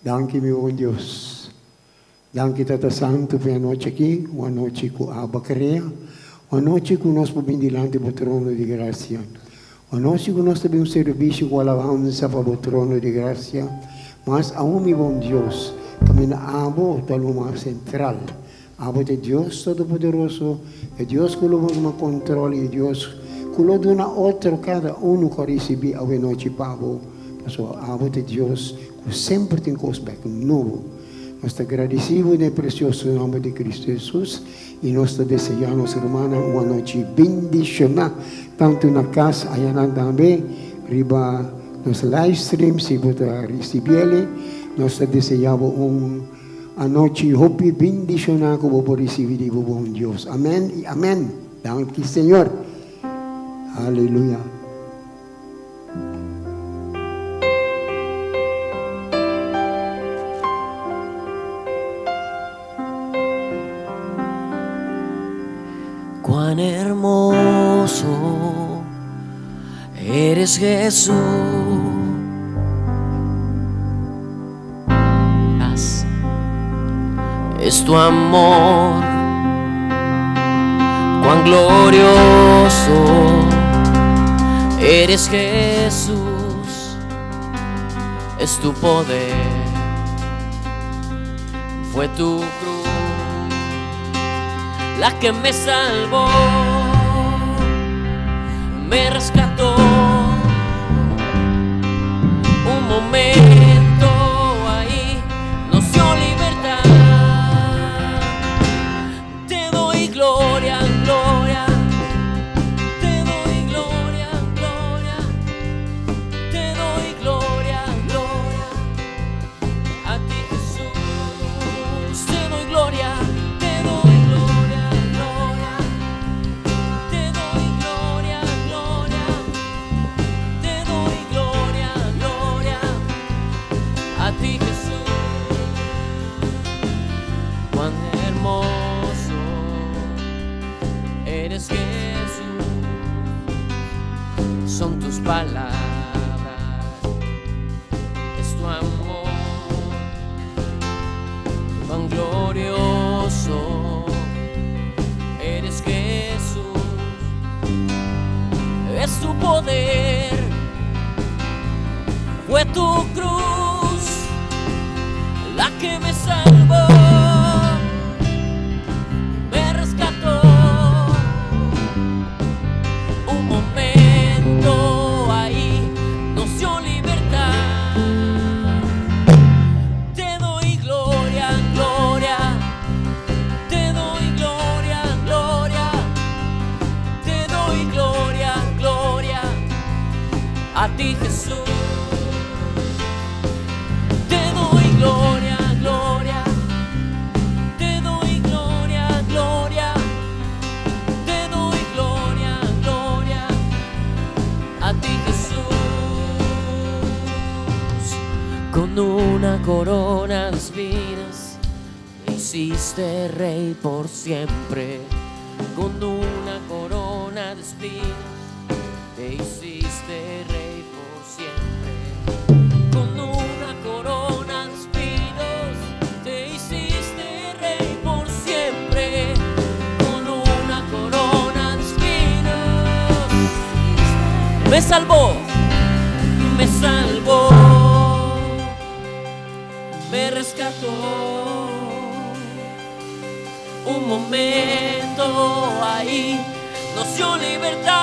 Danki mi bon Dios. Danki Tata Santu pa e anochi aki, un anochi ku Abba krea, un anochi ku nos por bin dilanti bo trono di grasia, un anochi ku nos ta bin un servisio ku alabansa pa bo trono di grasia. Mas aun mi bon Dios, kaminda abo ta lo mas sentral. Abo ta e Dios Todopoderoso, e Dios ku lo bo tuma kontrol i e Dios ku lo duna otro kada unu ku a risibí awenochi pa bo, pasobra abo ta e Dios ku semper tin kos bèk nobo. Nos ta gradisí bo den e presioso nòmber di Kristu Hesus i nos ta deseá nos rumannan un anochi bendishoná, tantu na kas ayanan tambe riba nos livestream si bo ta risibiel. Nos ta deseá bo un anochi hopi bendishoná ku bo por risibí di bo bon Dios. Amèn i amèn. Danki Señor. Aleluya. Cuán hermoso eres Jesús. Es tu amor, cuán glorioso eres Jesús, es tu poder, fue tu cruz la que me salvó, me rescató. Un momento ahí nos dio libertad. Te doy gloria, gloria. Te doy gloria, gloria. Te doy gloria, gloria. A ti Jesús, te doy gloria, te doy gloria, gloria. Te doy gloria, gloria. Te doy gloria, gloria. A ti Jesús. Cuán hermoso eres Jesús. Son tus palabras, es tu amor. Cuán glorioso eres Jesús, es tu poder, fue tu cruz la que me salvó, me rescató. Un momento ahí nos dio libertad. Te doy gloria, gloria. Te doy gloria, gloria. Te doy gloria, gloria. A ti Jesús. Te doy gloria, gloria. Te doy gloria, gloria. Te doy gloria, gloria. A ti Jesús. Con una corona de espinas me hiciste rey por siempre. Con una corona de espinas te hiciste rey por siempre. Con una corona de espinos te hiciste rey por siempre. Con una corona de espinos me salvó, me salvó, me rescató. Un momento ahí nos dio libertad.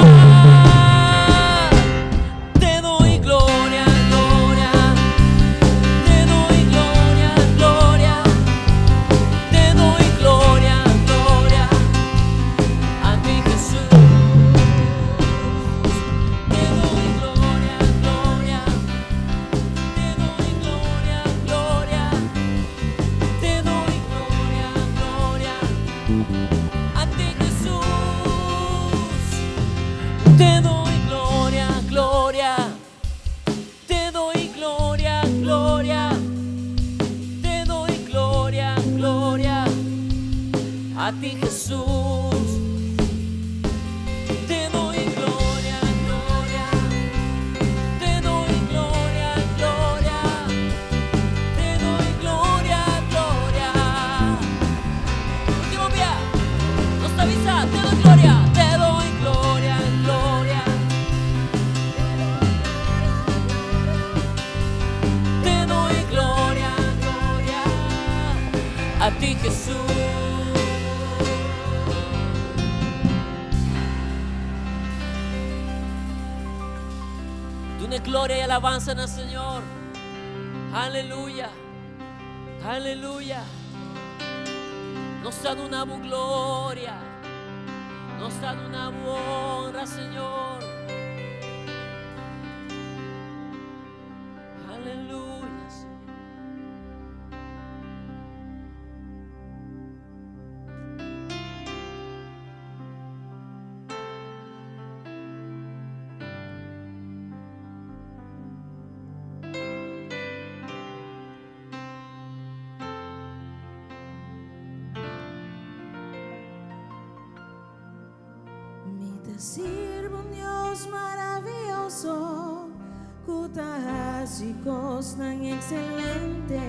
Te doy gloria, gloria. Te doy gloria, gloria. Te doy gloria, gloria. A ti Jesús. Te doy gloria, gloria. Te doy gloria, gloria. Te doy gloria, gloria. A ti Jesús. Te doy gloria, gloria. Te doy gloria, gloria. Te doy gloria, gloria. A ti Jesús. Te doy gloria, gloria. Te doy gloria, gloria. Te doy gloria y alabanza na Señor. Aleluya. Aleluya. Nos ta duna bo gloria. Nos ta duna bo honra, Señor. Aleluya, Señor. Mi ta sirbi un Dios maravioso ku ta hasi kosnan ekselente.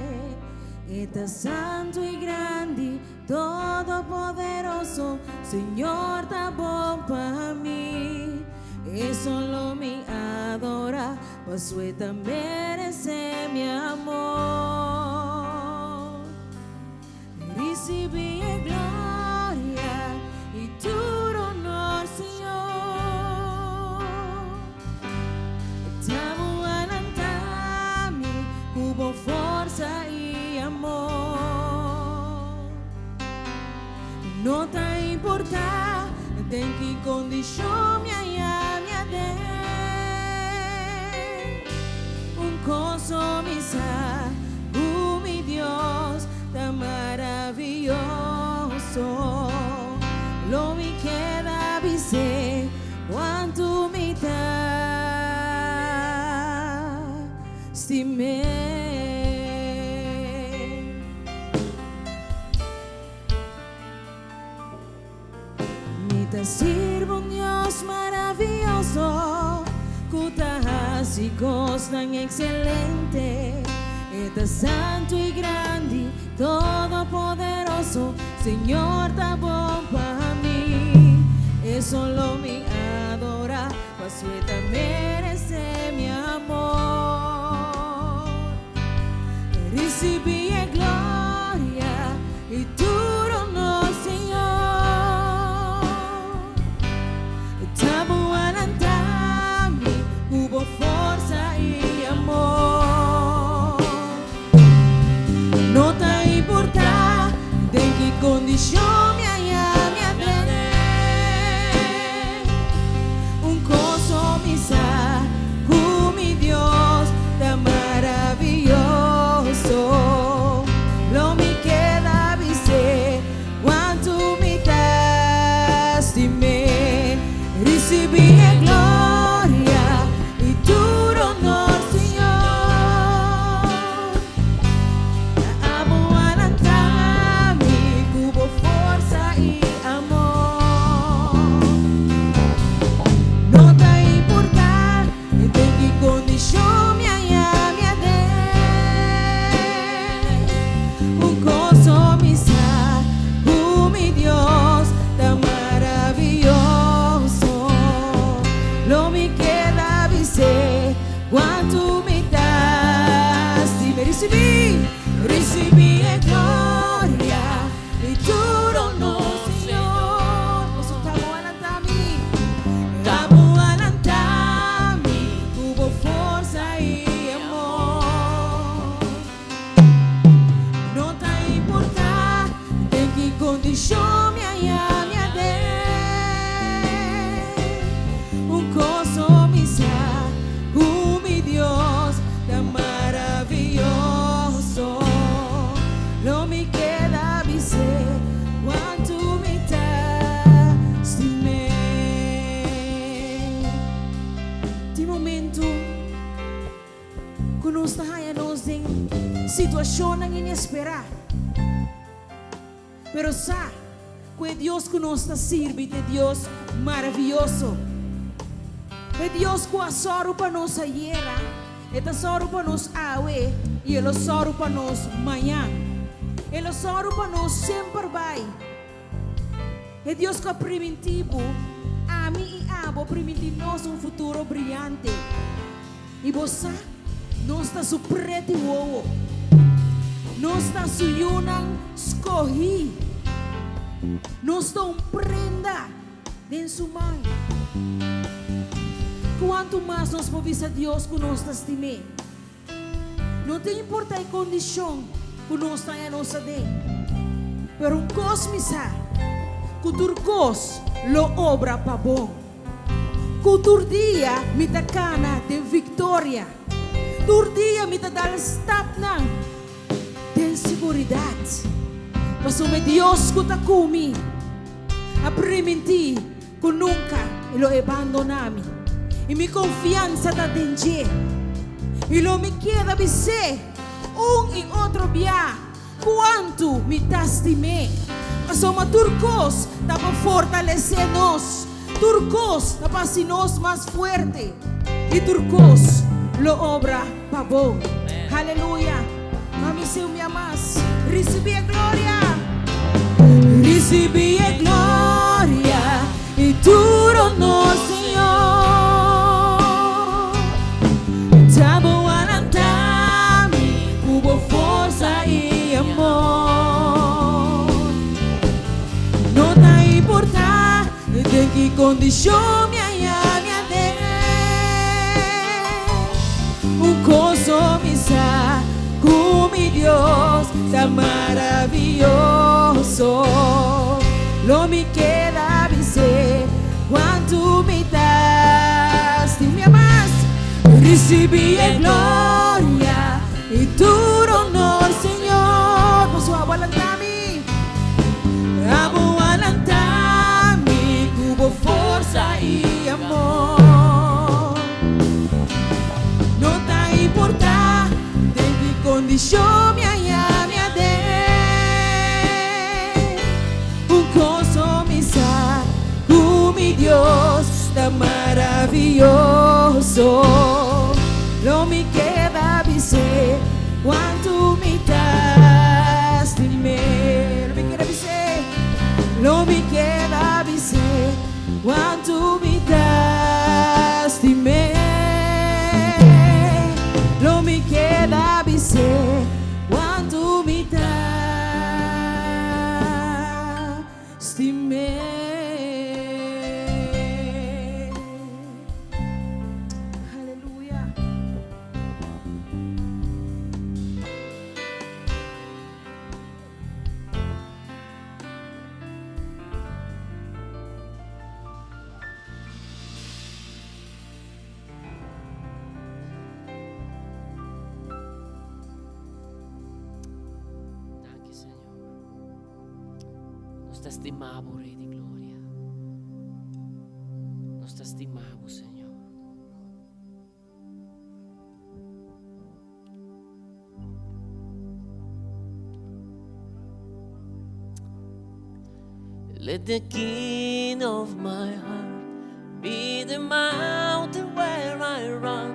E ta santu i grandi, todopoderoso. Señor ta bon pa mi. E solo mi adora, paso e ta merece mi amor. Ricibi e gloria y tur honor, Señor. Ta bo a lanta mi cu bo forsa y amor. No ta importa den ki condicion mi haya mi aden. Un cos so mi sa, cu mi Dios ta maravilloso. Lo mi keda bis'é cuanto mi ta stim'é. Mi ta sirbi un Dios maravioso ku ta hasi kosnan ekselente. E ta santu i grandi, todopoderoso. Señor ta bon pa mi. E solo mi adora, paso e ta merece mi amor. Ricibi e gloria i tur honor, Señor. Ta bo a lanta mi ku bo forsa i amor. No ta importa den ki kondishon mi haya mi aden. Un kos so mi sa, ku mi Dios ta maravioso. Lo mi keda bis'é kuantu mi ta stim'é. Risibí e gloria i tur honor, Señor. Ta abo a lanta mi ku bo forsa i amor. No ta importa den ki kondishon mi haya mi aden. Un kos so mi sa, ku mi Dios ta maravioso. Lo mi keda bis'é kuantu mi ta stim'é. Risibí, risibí e gloria i tur honor, Señor. Pasobra ta bo a lanta mi, ta bo a lanta mi ku bo forsa i amor. No ta importa den ki kondishon mi haya mi aden. Un kos so mi sa, ku mi Dios ta maravioso. Lo mi keda bis'é kuantu mi ta stim'é. Tin momento ku nos ta haña nos den situashonnan inesperá. Pero sa ku e Dios ku nos ta sirbi ta e Dios maravioso. E Dios ku a sòru pa nos ayera, e ta sòru pa nos awe i e lo sòru pa nos mañan. E lo sòru pa nos semper bai. E Dios ku a primintí bo, ami i abo primintí nos un futuro briante. I bo sa, nos ta su preti wowo. Nos ta su yunan skohí. Nos ta un prenda den su man. Kuantu mas nos por bisa Dios ku nos ta stim'é? No ta importá e kondishon ku nos ta haña nos aden, pero un kos mi sa, ku tur kos lo obra pa bon. Ku tur dia mi ta kana den viktoria, tur dia mi ta dal stapnan den siguridat, pasobra e Dios ku ta ku mi a primintí Ku nunka e lo e bandoná mi. I mi konfiansa ta den dje. I lo mi keda bis'é un i otro bia kuantu mi ta stim'é. Pasobra tur kos ta pa fortalesé nos, tur kos ta pa hasi nos mas fuerte, i tur kos lo obra pa bon. Haleluya! Mami si un bia mas. Risibí e gloria! Risibí e gloria i tur honor, Señor. Ta bo a lanta mi ku bo forsa i amor. No ta importá den ki kondishon mi a yami aden. Un kos so mi sa, ku mi Dios ta maravioso. Lo mi keda bis'é kuantu mi ta stim'é mas. Risibí e gloria i tur honor, Señor. Pasobra abo a lanta mi, abo a lanta mi ku bo forsa i amor. No ta importá den ki kondishon mi a yami aden, un kos so mi sa, ku mi Dios ta maravioso. Lo mi keda bis'é kuantu mi ta stim'é. Lo mi keda bis'é, lo mi keda bis'é. Cuantu mi ta stim'é, lo mi keda bis'é. Cuantu mi ta stim'é. Aleluya. Danki, Señor. Nos ta stima bo, Rey di Gloria. Nos ta stima bo, Señor. Let the king of my heart be the mountain where I run,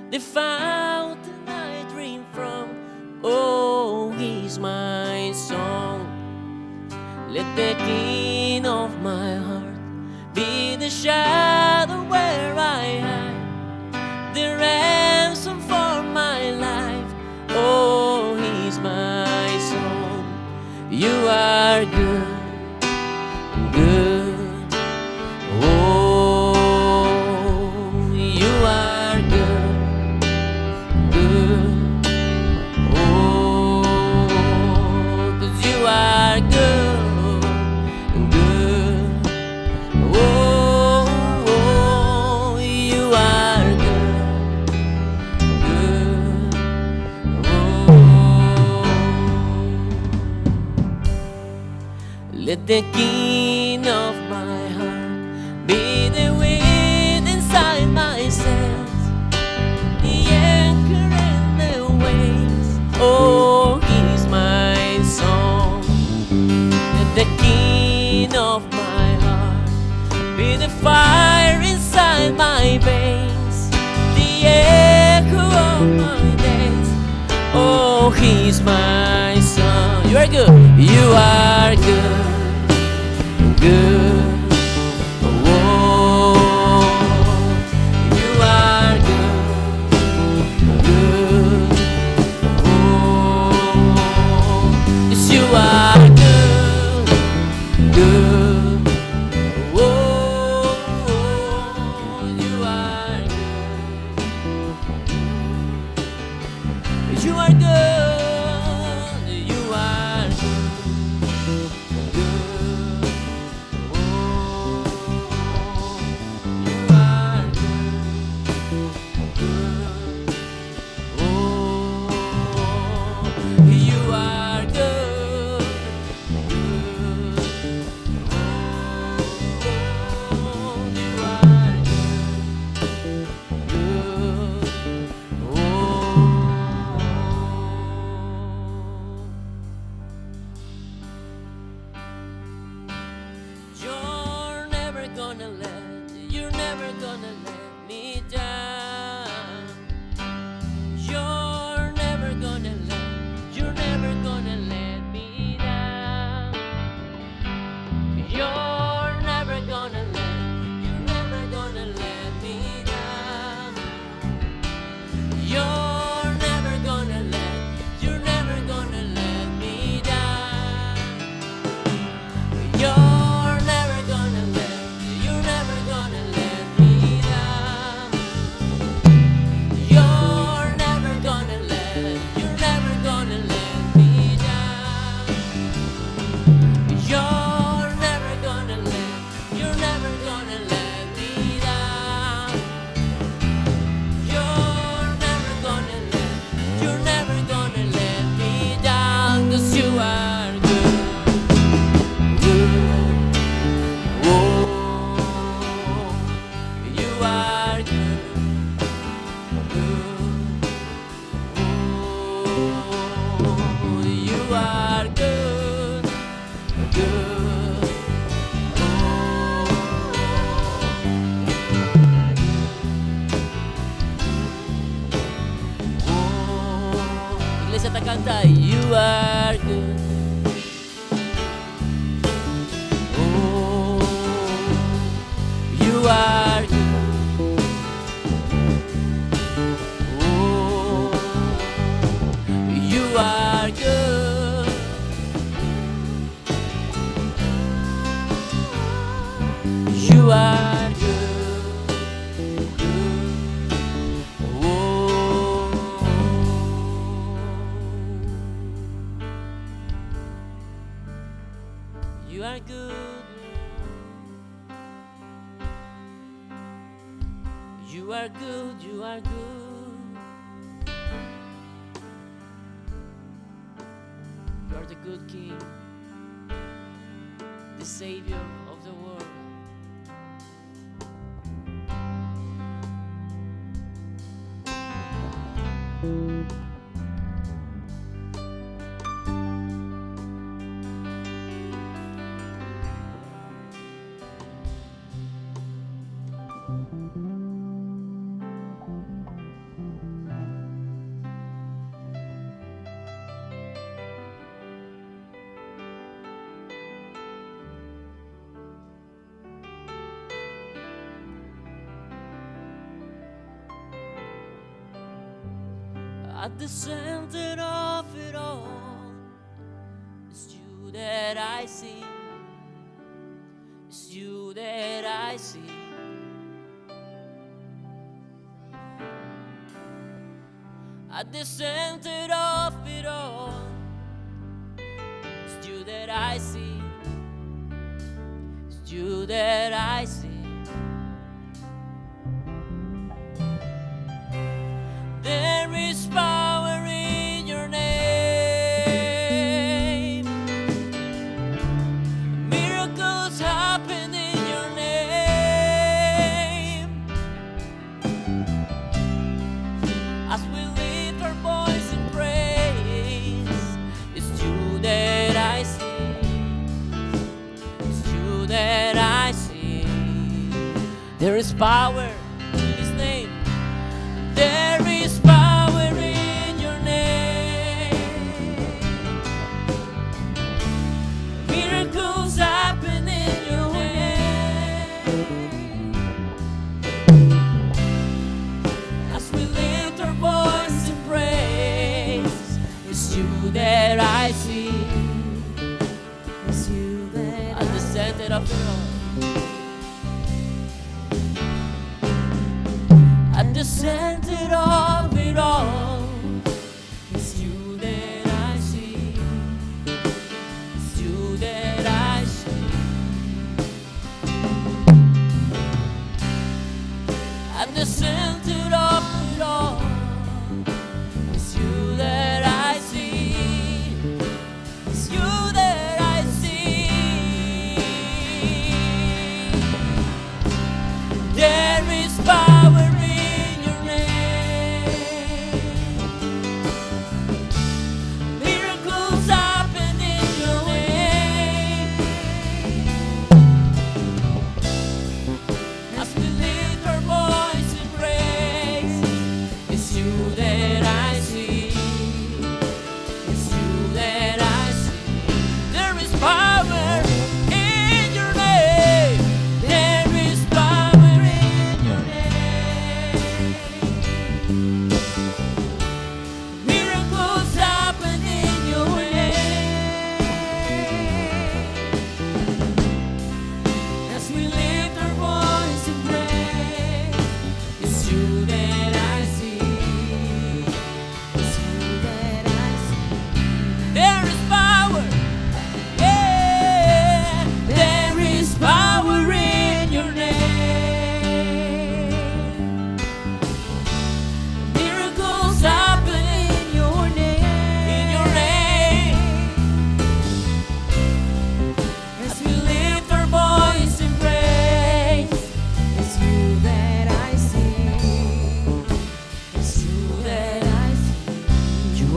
the fountain I drink from. Oh, he's my song. Let the king of my heart be the shadow where I hide, the ransom for my life. Oh, he's my song. You are good, good. Oh, you are good, good. Oh, 'cause you are good, good. Oh, oh, you are good, good. Oh. Let the king of my heart be the wind inside my sails, the anchor in the waves. Oh, he's my song. Let the king of my heart be the fire inside my veins, the echo of my days. Oh, he's my song. You are good. You are good. Good. Oh, you are good. Good. Oh, yes, you are good. Good. Oh, you are. You are good, you are good, good. Oh, you are good, good. Oh, you are good, good. Oh, you are good, good. Oh. You're never gonna let, you're never gonna let me down. You're never gonna let, you're never gonna let me down. You're never gonna let, you're never gonna let me down. You're never gonna let, you're never gonna let me down. You're never gonna let, you're never gonna let me down. You're never gonna let, you're never gonna let me down. You're never gonna let, you're never gonna let me down. You're never gonna let, you're never gonna let me down. 'Cause you are good, good. Oh, you are good, good. Oh, you are good, good. Oh, oh. Iglesia ta kanta, you are good. Oh, you are good. Oh, you are good. You are good. Good. Oh. You are good. You are good, you are good. You are the good King, the Savior of the world. At the center of it all, it's you that I see. It's you that I see. At the center of it all, it's you that I see. It's you that I see. There is power in your name. Miracles happen in your name. As we lift our voice in praise, it's you that I see. It's you that I see. There is power in His name. There is power in your name. Miracles happen in your name. As we lift our voice in praise, it's you that I see. It's you that At the center of it all. At the center of it all.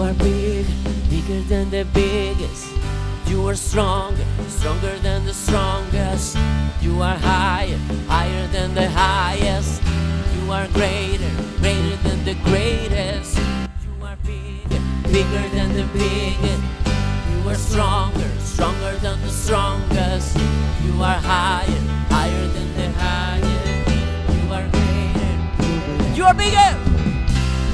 You are big, bigger than the biggest. You are stronger, stronger than the strongest. You are higher, higher than the highest. You are greater, greater than the greatest. You are bigger, bigger than the biggest. You are stronger, stronger than the strongest. You are higher, higher than the highest. You are greater. You are bigger.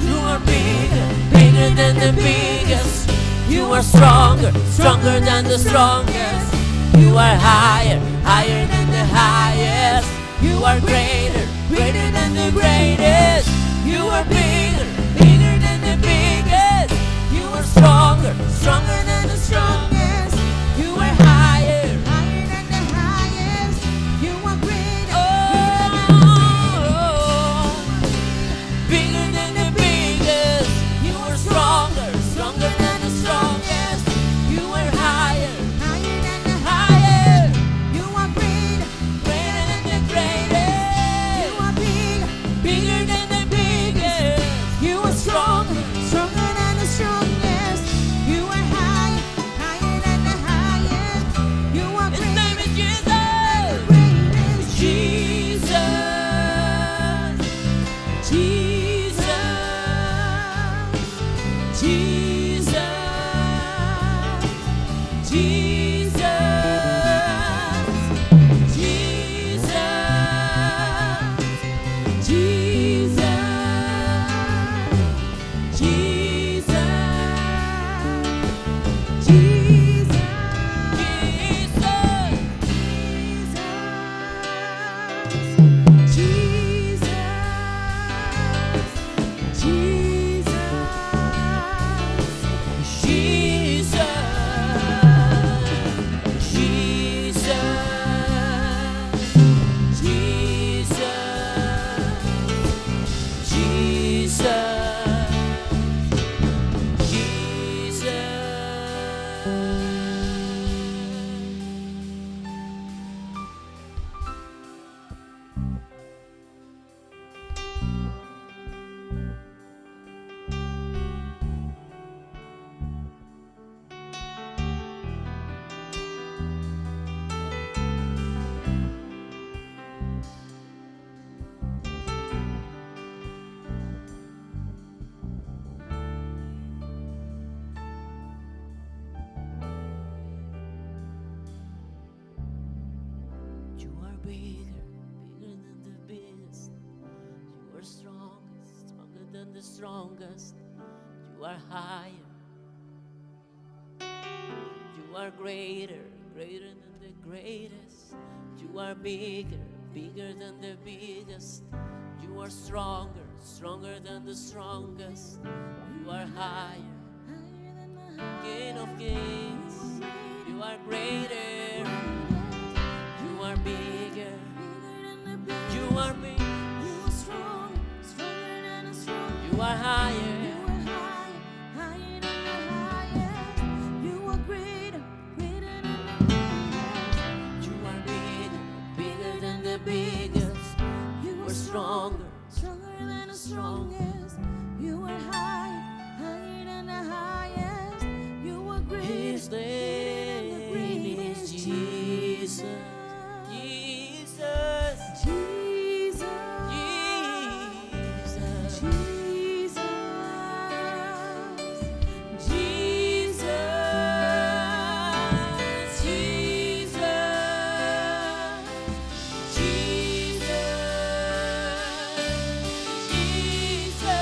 You are bigger, bigger than the biggest. You are stronger, stronger than the strongest. You are higher, higher than the highest. You are greater, greater than the greatest. You are bigger, bigger than the biggest. You are stronger, stronger than the strongest. You are higher. Higher than the highest. You are greater. Oh, bigger than the biggest. You are stronger, stronger than the strongest. You are higher, Higher than the higher, You are greater. greater than the greatest. You are big. Bigger than the biggest. You are strong, stronger than the strongest. You are high, higher than the highest. You are His great, name is Jesus. greatest. Jesus. Jesus. Jesus. Jesus. Jesus. Jesus. Jesus. Jesus, Jesus. Jesus, Jesus, Jesus, Jesus, Jesus, Jesus, Jesus. You are bigger, bigger than the biggest. You are strongest, stronger than the strongest. You are higher. You are greater, greater than the greatest. You are bigger, bigger than the biggest. You are stronger, stronger than the strongest. You are higher, higher than the King of kings. You are greater, you are bigger. bigger than the big. You are big, You are strong, stronger than the strong. you are higher. You are high, higher than the highest. You are greater, greater than the greatest. You are bigger, bigger than the biggest. You You are are stronger, stronger than the strongest. You are high, higher than the highest. You are greater, His greater than the name is greatest. Jesus. Jesus. Jesus. Jesus. Jesus. Jesus. Jesus. Jesus. Jesus. Jesus.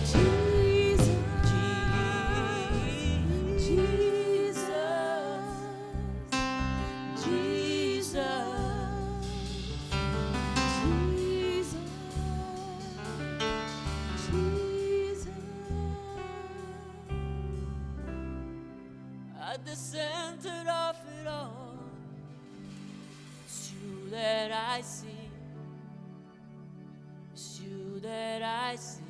Jesus. Jesus. Jesus. Jesus. Jesus. At the center of it all, it's you that I see. It's you that I see.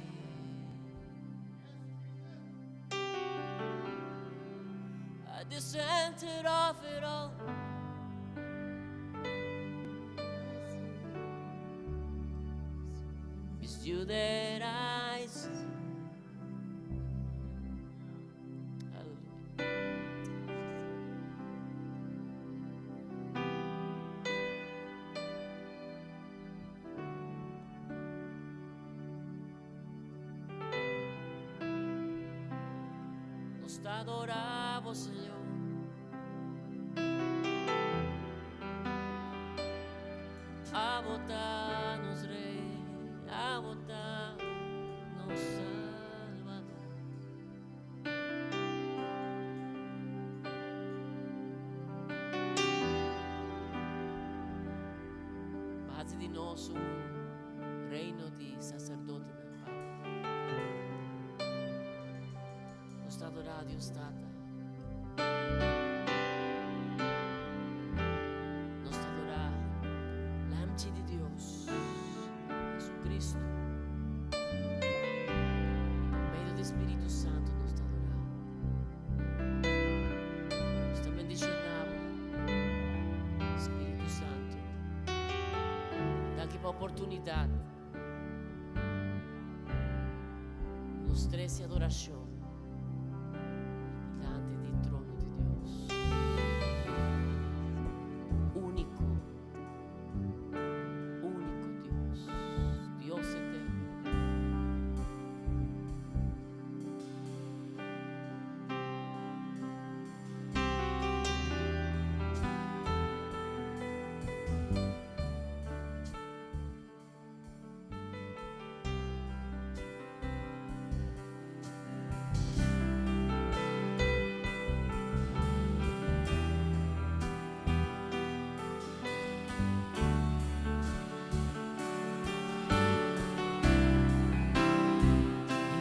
At the center of it all, it's you that I see. Nos ta adorá Bo, Señor. Abo ta nos Rey, Abo ta nos Salvador. Haci di nos un reino di sacerdotenan, Papa. Nos ta adorá Dios Tata. Nos ta adorá Lamchi di Dios, Jesucristo. Y pa medio di Spiritu Santo nos ta adorá. Nos ta bendicioná bo, Spiritu Santo. Danki pa oportunidad. Nos trece adoracion dilanti di trono di Dios. Unico, unico Dios, Dios eterno.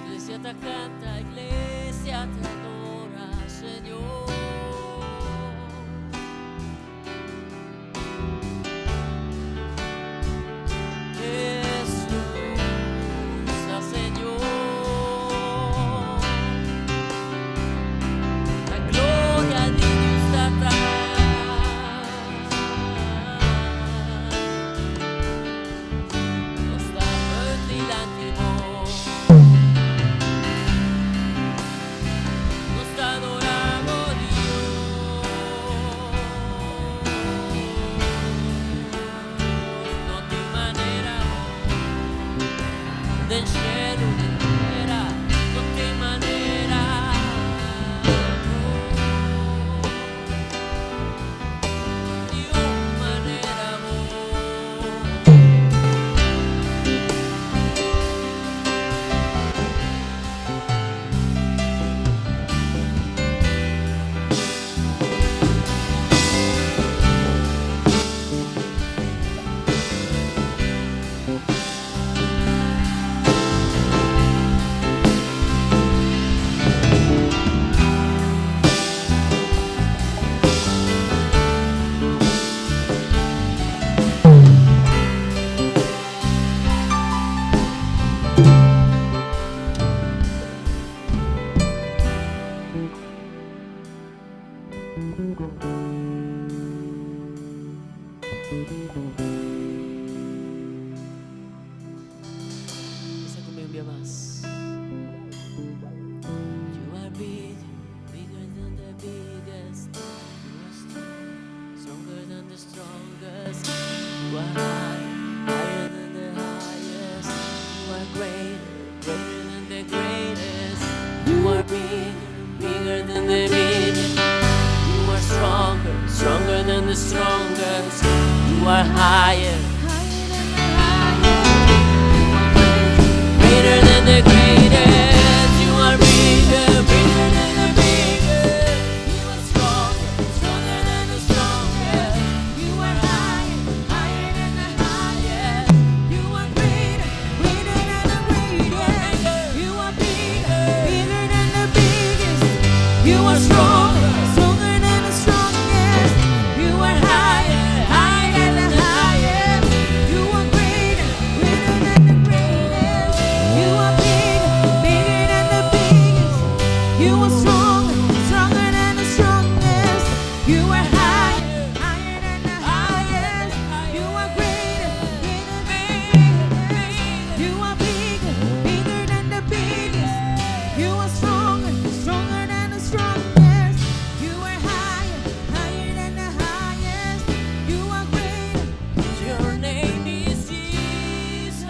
Iglesia ta canta, iglesia te adora, Señor. No tin manera den cielo, den tera, no tin manera. Ni un manera. Bisa cu mi un bia mas. You are big, bigger than the biggest. You are strong, stronger than the strongest. You are high, higher than the highest. You are great, greater than the greatest. You are big, bigger than the biggest. You are stronger, stronger than the strongest. You are higher, greater than the greatest. You are bigger, bigger than the biggest. You are stronger, stronger than the strongest. You are higher, higher than the highest. You are greater, greater than the greatest. You are bigger, bigger than the biggest. You are stronger, stronger than the strongest. You are higher, higher than the highest. You are greater, greater than the greatest. You are bigger, bigger than the biggest. You are stronger, stronger than the strongest. You are higher, higher than the highest. You are greater, greater than the greatest. You are bigger, bigger than the biggest. You are stronger, stronger than the strongest. You are higher, higher than the highest. You are greater. Your name is Jesus,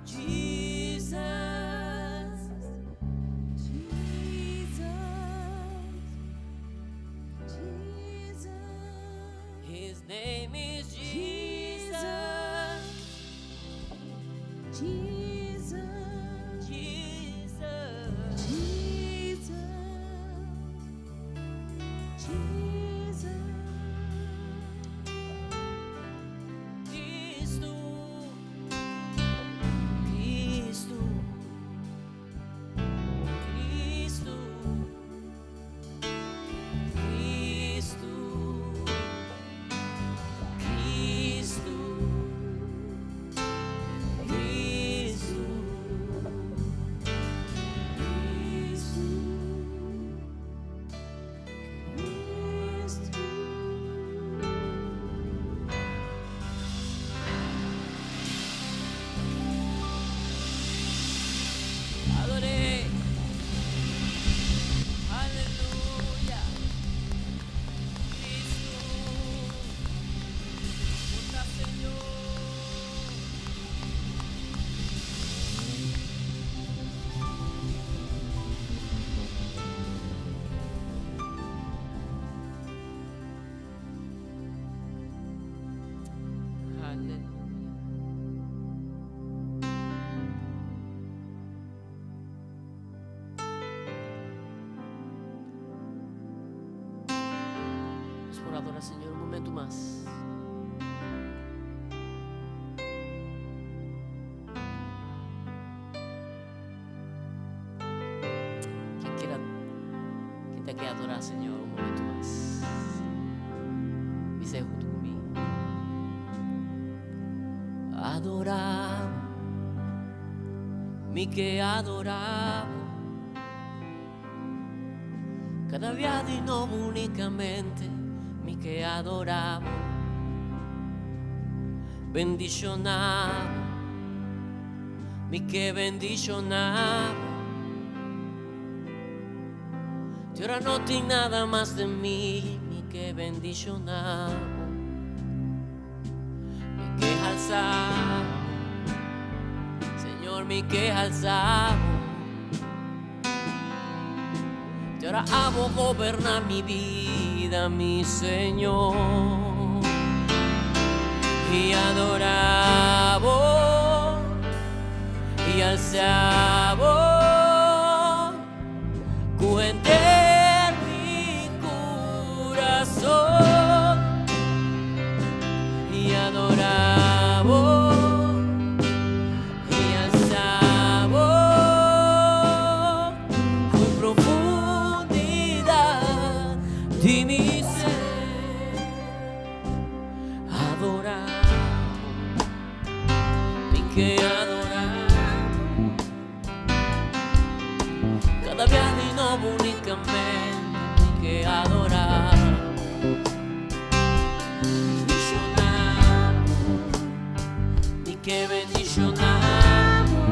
Jesus. por adora Señor un momento mas? Ken kier ken ta ke adora Señor un momento mas? Bisa junto ku mi. Adorabo, mi ke adorabo. Kada bia di nobo unikamente mi ke adorabo. Bendishonabo, mi ke bendishonabo. Te ora no tin nada mas den mi, mi ke bendishonabo. Mi ke halsabo, Señor, mi ke halsabo. Te ora abo goberna mi vida, mi Señor. Y adorabo y alzabo cu henter mi curazón y adorabo y alzabo con profundidad di mi ser. Adorabo, mi ke adorabo. Kada bia di nobo unikamente mi ke adorabo. Bendishonabo, mi ke bendishonabo.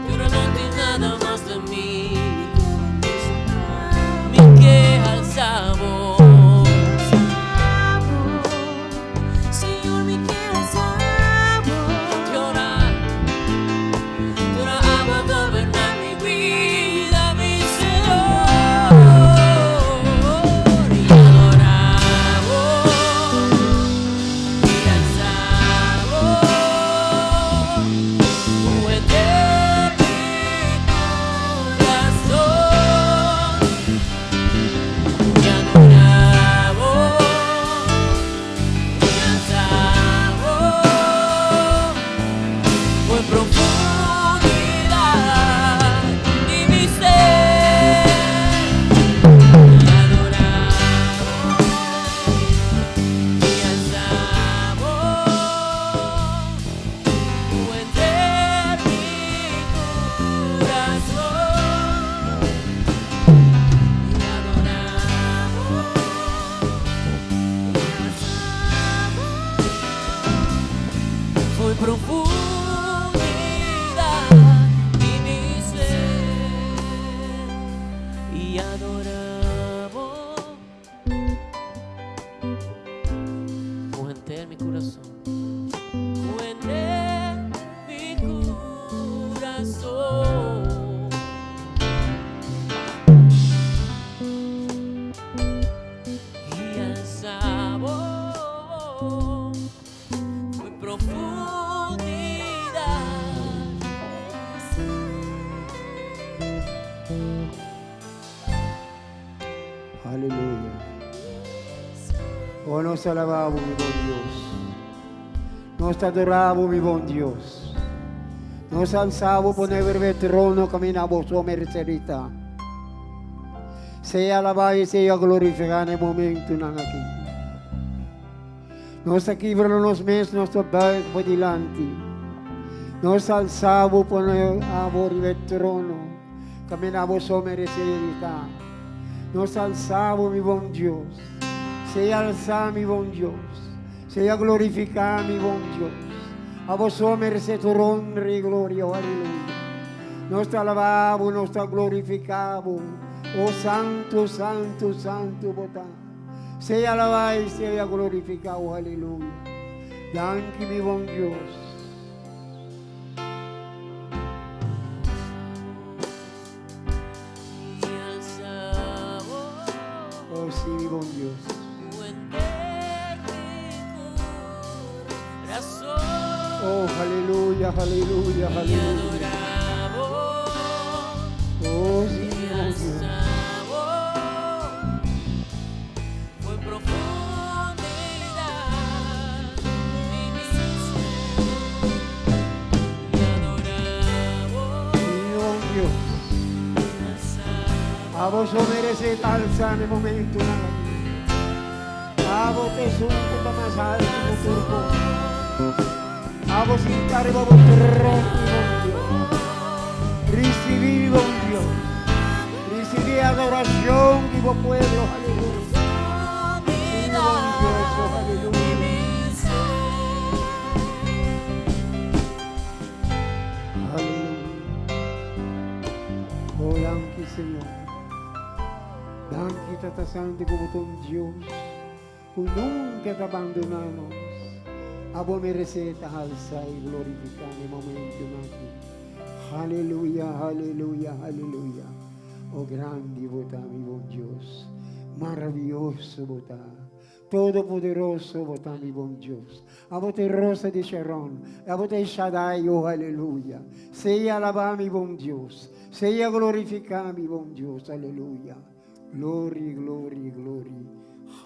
Pero no tin nada mas den mi, mi ke alzabo. Señor, mi ke alzabo. Te ora, te ora abo goberna mi vida, mi Señor. Y adorabo y alzabo cu henter mi curazón. Y adorabo y alzabo por profundidad di mi ser. Y adorabo y alzabo cu henter mi curazón. Y adorabo y alzabo por profundidad di mi ser. Y adorabo cu henter mi curazón, cu henter mi curazón. Y alzabo por profundidad. Aleluya. Oh, nos alabamos, mi bon Dios. Nos ta adorabo, mi bon Dios. Nos alzabo pone riba e trono kaminda abo so meresé di ta. Sea alabá i sea glorifiká na e momentunan aki. Nos ta kibra nos mes, nos ta buig bo dilanti. Nos alzabo pone abo riba e trono kaminda abo so meresé di ta. Nos alzabo, mi bon Dios. Sea alzá, mi bon Dios. Sea glorificá, mi bon Dios. Abo so meresé tur honra i gloria. Oh, aleluya. Nos ta alababo, nos ta glorificabo. Oh, santo, santo, santo bo ta. Sea alabá i sea glorificá. Oh, aleluya. Danki, mi bon Dios. Oh, sí, mi bon Dios. Oh, aleluya, aleluya, aleluya. Oh, sí, mi bon Dios. Dios. Abo so meresé ta alsá na e momentunan aki. Abo ta esun ku ta mas haltu ku tur kos. Abo sinta riba bo trono, mi bon Dios. Risibí, mi bon Dios. Risibí e adorashon di bo pueblo. Aleluya. Sí, mi bon Dios. Oh, aleluya. Aleluya. Oh, danki, Señor. Danki, Tata Santu, ku bo ta un Dios ku nunka ta bandoná nos. Abo meresé ta halsá i glorifiká na e momentunan aki. Aleluya, aleluya, aleluya. Oh, grandi bo ta, mi bon Dios. Maravioso bo ta. Todopoderoso bo ta mi bon Dios. Abo ta e Rosa di Sharon. Abo ta e Shaddai, oh aleluya. Sea alabá mi bon Dios. Sea glorifiká mi bon Dios, aleluya. Glory, glory, glory.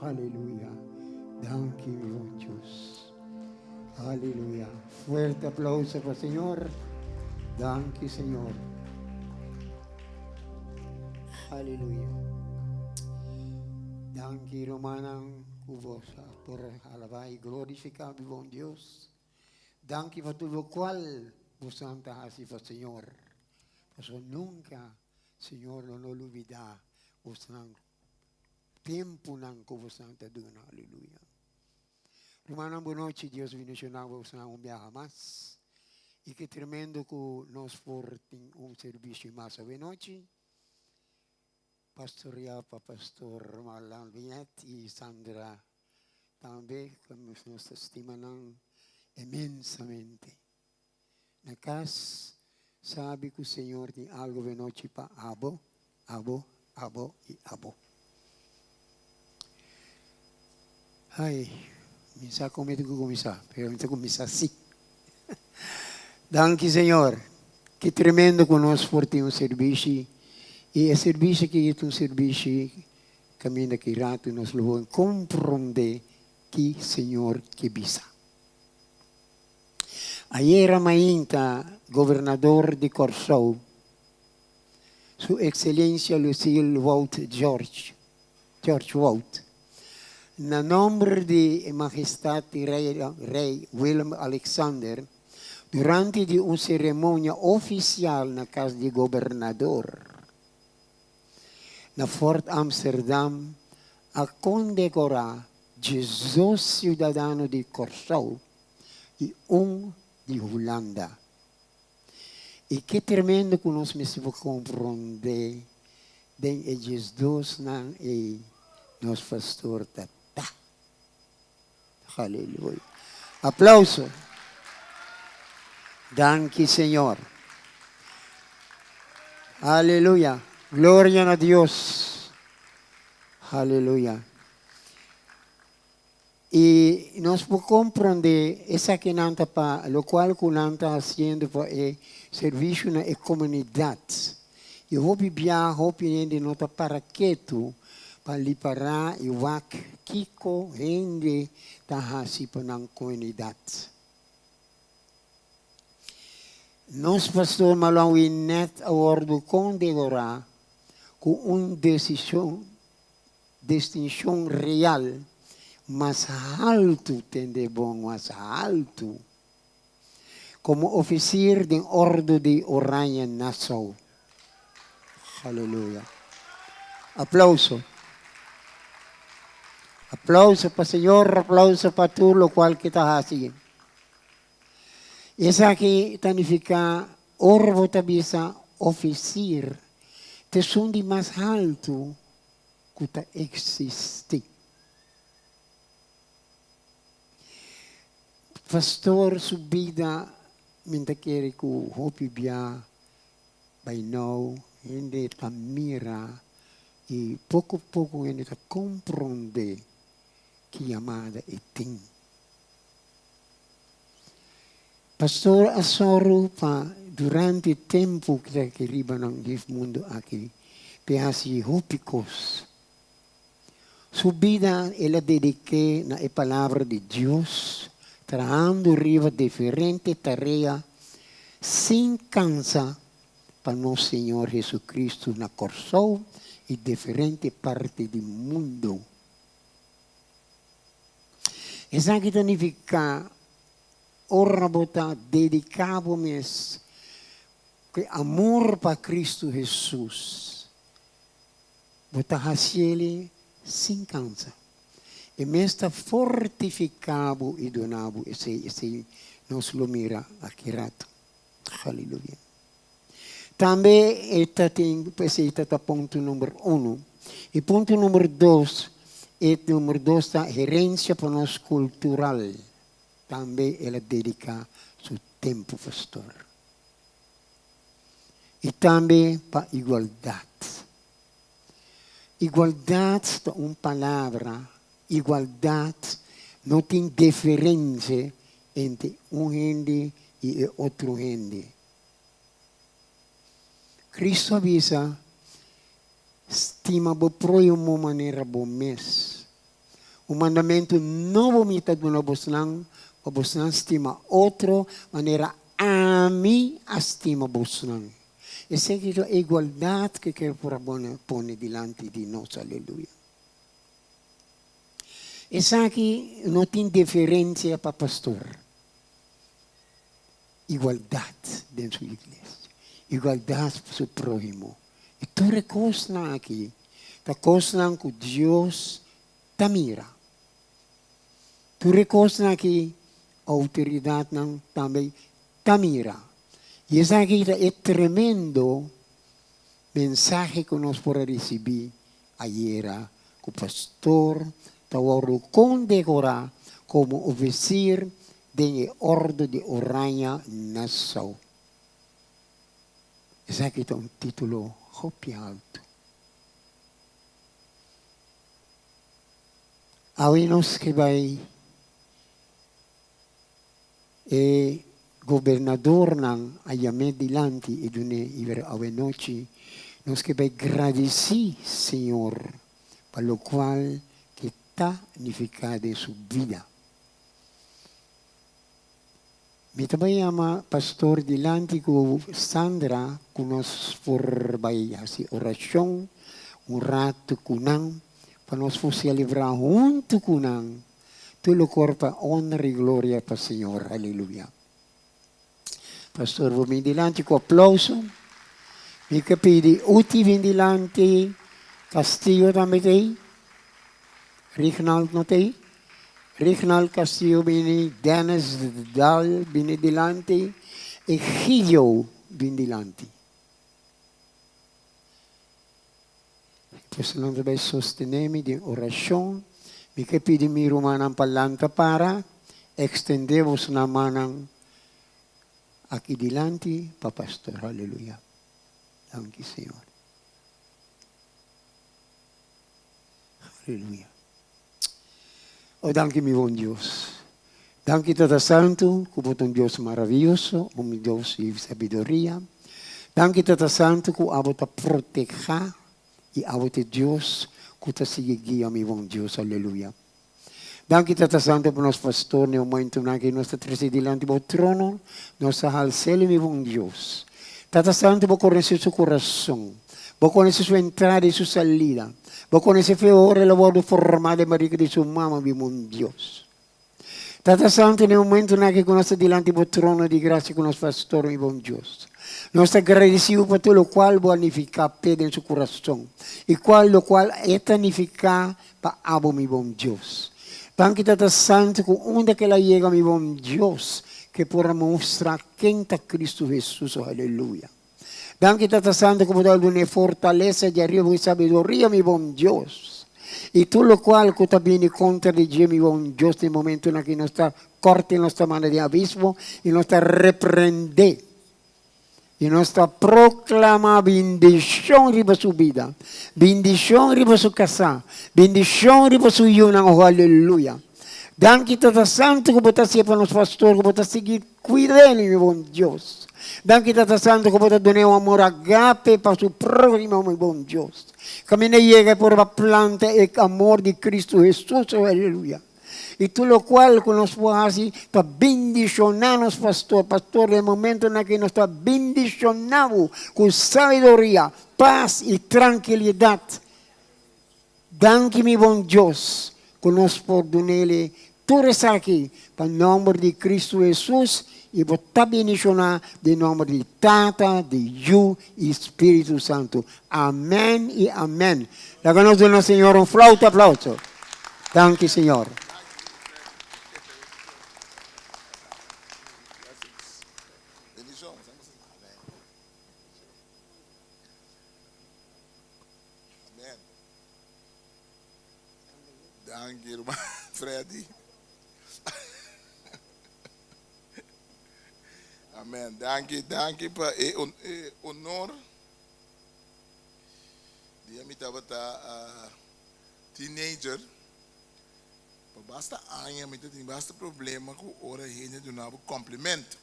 Aleluya. Danki mi bon Dios. Aleluya. Fuerte aplauso pa Señor. Danki Señor. Aleluya. Danki rumannan ku bos por alabá i glorifiká mi bon Dios. Danki pa tur lokual bosan ta hasi pa Señor. Pasobra nunka Señor lo no lubidá bosnan tempunan ku bosnan ta duna. Aleluya. Rumannan bo nochi, Dios bendiciona bosnan un biaha mas. Y ke tremendo ku nos por tin un servicio mas awe nochi. Pastorea pa Pastor Marlan Viñet y Sandra tambe, ku nos ta stima nan inmensamente. Na kas sabi ku Señor tin algo awe nochi pa abo, abo, abo y abo. Ay, mi sa kon mi tin ku kuminsá, pero mi ta kuminsá sí. Danki Señor. Ki tremendo ku nos por tin un sirbishi i e sirbishi aki ta un sirbishi kaminda ki ratu nos lo por komprondé ki Señor ke bisa. Ayera mainta Gobernador di Kòrsou, Su Ekselensia Lucille Wout George, George Wout, na nomber di e Mahestat di Rei Willem Alexander, durante di un seremonia ofisial na kas di Gobernador na Fort Amsterdam, a kondekorá diesdos siudadano di Kòrsou i un di Hulanda. I ke tremendo ku nos mester por komprondé den e diesdosnan ei nos pastor ta ta. Aleluya. Aplauso. Danki Señor. Aleluya. Gloria na Dios. Aleluya. I nos por komprondé esakinan ta pa lokual ku nan ta hasiendo pa e servisio na e komunidat. I hopi bia hopi hende no ta para ketu pa lipará i wak kiko hende ta hasi pa nan komunidat. Nos pastor Malawi nèt a wòrdu kondegorá ku un desishon Distinshon real mas haltu tende bon mas haltu komo ofisir den Ordo di Oranje Nassau. Haleluya. Aplauso. Aplauso pa Señor, aplauso pa tur lokual ke ta hasi. Esaki ta nifiká ora bo ta bisa ofisir ta esun di mas haltu ku ta eksistí. Pastor su bida mi ta kere ku hopi bia bai nou hende ta mira i poko poko hende ta komprondé ki yamada e tin. Pastor a sòru pa durante e tempu ku ta aki riba nan hef mundu aki p'e hasi hopi kos. Su bida el a dedik'é na e Palabra di Dios, trahando riba diferente tarea sin kansa. pa nos Señor Jesucristo na Kòrsou i diferente parti di mundu. Esaki ta nifiká ora bo ta dediká bo mes ku e amor pa Cristo Hesus, bo ta hasiel sin kansa. E mes ta fortifiká bo i duna bo esei, esei nos lo mira aki rato. Haleluya. Tambe e ta tin, esei ta ta punto number uno. E punto number dos, e number dos ta herencia pa nos cultural. Tambe el a dedica su tempo pastor. Y tambe pa igualdad. Igualdad ta un palabra, igualdad no tin diferencia entre un hende y e otro hende. Cristo a bisa, Stima bo prohimo manera bo mes. Un mandamentu nobo mi ta duna bosnan, pa bosnan stima otro manera ami a stima bosnan. Esaki ta e igualdat ku ke por a pone dilanti di nos. Aleluya. Esaki no tin diferensia pa pastor. Igualdat den su iglesia. Igualdat pa su próhimo. I tur e kosnan aki ta kosnan ku Dios ta mira. Tur e kosnan aki outoridatnan tambe ta mira. I esaki ta e tremendo mensahe ku nos por a risibí ayera ku pastor ta wòrdu kondekorá komo ofisir den e Ordo di Oranje Nassau. Esaki ta un título hopi altu. Awe nos ke bai e gobernadornan a yam'é dilanti i dun'é i pero awe nochi nos ke bai gradisí Señor pa lokual ke ta nifiká den su bida. Mi ta bai yama pastor dilanti ku Sandra ku nos por bai hasi orashon un ratu ku nan pa nos por selebrá huntu ku nan tur lokor pa honra i gloria pa Señor. Aleluya. Pastor bo bin dilanti ku aplouso. Mi ke pidi Uti bin dilanti, Castillo tambe ta ei, Rignald no ta ei. Rignald Castillo bini, Dennis Daal bini dilanti i Gidio bin dilanti. Pues nan ta bai sostené mi den orashon. Mi ke pidi mi rumannan pa lanta para, ekstendé boso mannan aki dilanti pa pastor. Aleluya. Danki Señor. Aleluya. O danki mi bon Dios. Danki Tata Santu ku bo ta un Dios maravioso, un Dios di sabiduria. Danki Tata Santu ku abo ta proteha i abo ta e Dios ku ta sigui guia mi bon Dios. Aleluya. Danki Tata Santu pa nos pastor na e momentunan aki nos ta trese dilanti bo trono, nos ta hals'el mi bon Dios. Tata Santu bo konosé su kurason, bo konosé su entrada i su salida. Bo konosé fe ora el a wòrdu formá den barika di su mama, mi bon Dios. Tata Santu, na e momentunan aki ku nos ta dilanti bo trono di grasia ku nos pastor, mi bon Dios, nos ta gradisí bo pa tur lokual bo a nifiká p'e den su kurason i kual lokual e ta nifiká pa abo, mi bon Dios. Danki, Tata Santu, ku unda ku el a yega, mi bon Dios, ku e por a mustra ken ta Kristu Hesus. O aleluya! Danki Tata Santo ku bo ta duna e fortalesa di ariba ku e sabiduria mi bon Dios. I tur lokual ku ta bini kontra di dje mi bon Dios den momentunan ki nos ta kòrta i nos ta manda den abismo i nos ta reprendé i nos ta proklamá bindishon riba su bida, bindishon riba su kasá, bindishon riba su yunan, oh aleluya. Danki Tata Santo ku bo ta hasié pa nos pastor ku bo ta sigui Cuid'el, mi bon Dios. Danki Tata Santo cu bo ta dun'e un amor agape pa su prohimo, mi bon Dios. Caminda yega e por ba planta e amor di Cristo Jesus, oh aleluya. I tur lokual ku nos por hasi pa bendishoná nos pastor. Pastor, den e momentonan aki nos ta bendishoná bo ku sabiduria, pas i trankilidat. Danki mi bon Dios ku nos por dunele tur esaki pa nomber di Cristo Jesus y bo ta bendiciona den nomber di Tata, di Yu y Spiritu Santo. Amen y amen. Laga nos duna Señor un flauta aplauso. Danki Señor. Amen. Danki, hermano Freddy. Amen. Danki, danki pa e, e honor. Dia mi tabata uh, teenager. Pa basta aña mi tin basta problema ku ora hende dunabo compliment.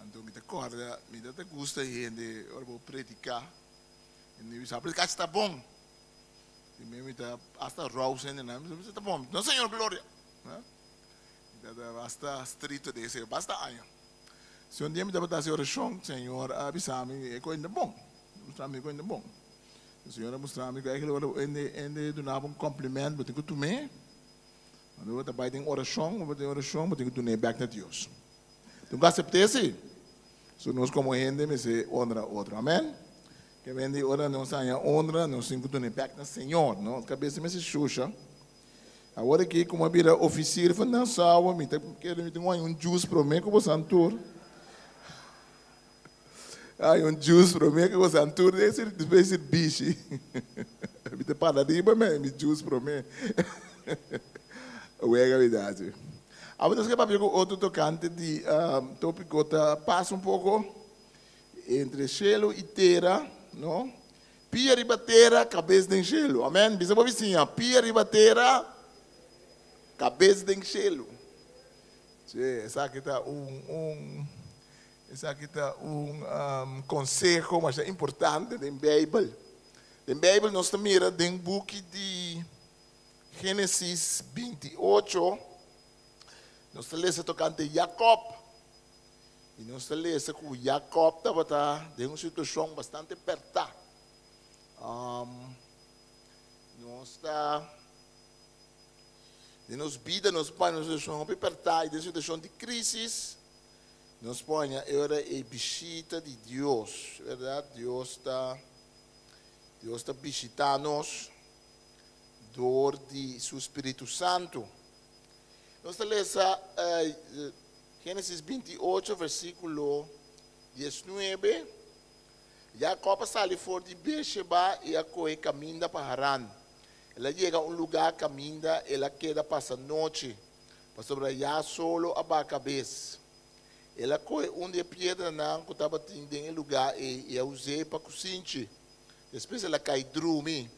Anto mi ta korda, mi ta gusta hende ora bo prediká. Mi bisa, prediká ta bon. I mi ta hasta rouse hende nan. Mi bisa, ta bon. No, Señor, gloria. Mi ta hasta strito de ese, basta aña. Si un dia mi tabata hasi orashon, Señor a bisa mi e koe bon. Mustra mi e koe bon. Señor a mustra mi ku eigenlijk ora hende hende duna bo un compliment, bo tin ku tum'é. Ora bo ta bai den orashon, bo ta den orashon, bo tin ku dun'é bèk na Dios. Tin ku asept'é si. So nos komo hende mester honra otro. Amen? Ke men di ora nos haña honra, nos tin ku dun'é bèk na Señor, no? Kabes mester shusha. Awor aki komo a bira ofisier van Nassau, mi ta kere mi tin ku haña un djus promé ku bosan tur. Haña un djus promé ku bosan tur den despues sirbishi. Mi ta para riba mi haña mi djus promé. Wega mi ta hasi. Awor nos ke papia ku otro tokante di tópiko ta pasa un poko entre shelu i tera, no? Pia riba tera, kabes den shelu. Amen. Bisa bo bisiña, pia riba tera, kabes den shelu. Sí, esaki ta un un esaki ta un konseho masha importante den Beibel. Den Beibel nos ta mira den buki di Génesis 28, nos ta lesa tokante Jakòb. I nos ta lesa ku Jakòb tabata den un situashon bastante pèrtá. Nos ta den nos bida nos por haña un situashon hopi pèrtá i den situashon di krísis nos por haña e ora e bishita di Dios, bèrdat? Dios ta Dios ta bishitá nos dor di su Spiritu Santu. Nos ta lesa Génesis 28, versíkulo 19, Jakòb a sali for di Beersheba i a kohe kaminda pa Haran. El a yega un lugá kaminda el a keda pasa nochi, pasobra ya solo a baha kabes. El a kohe un di e piedranan ku tabatin den e lugá ei i a us'é pa kusinchi. Despues el a kai drumi.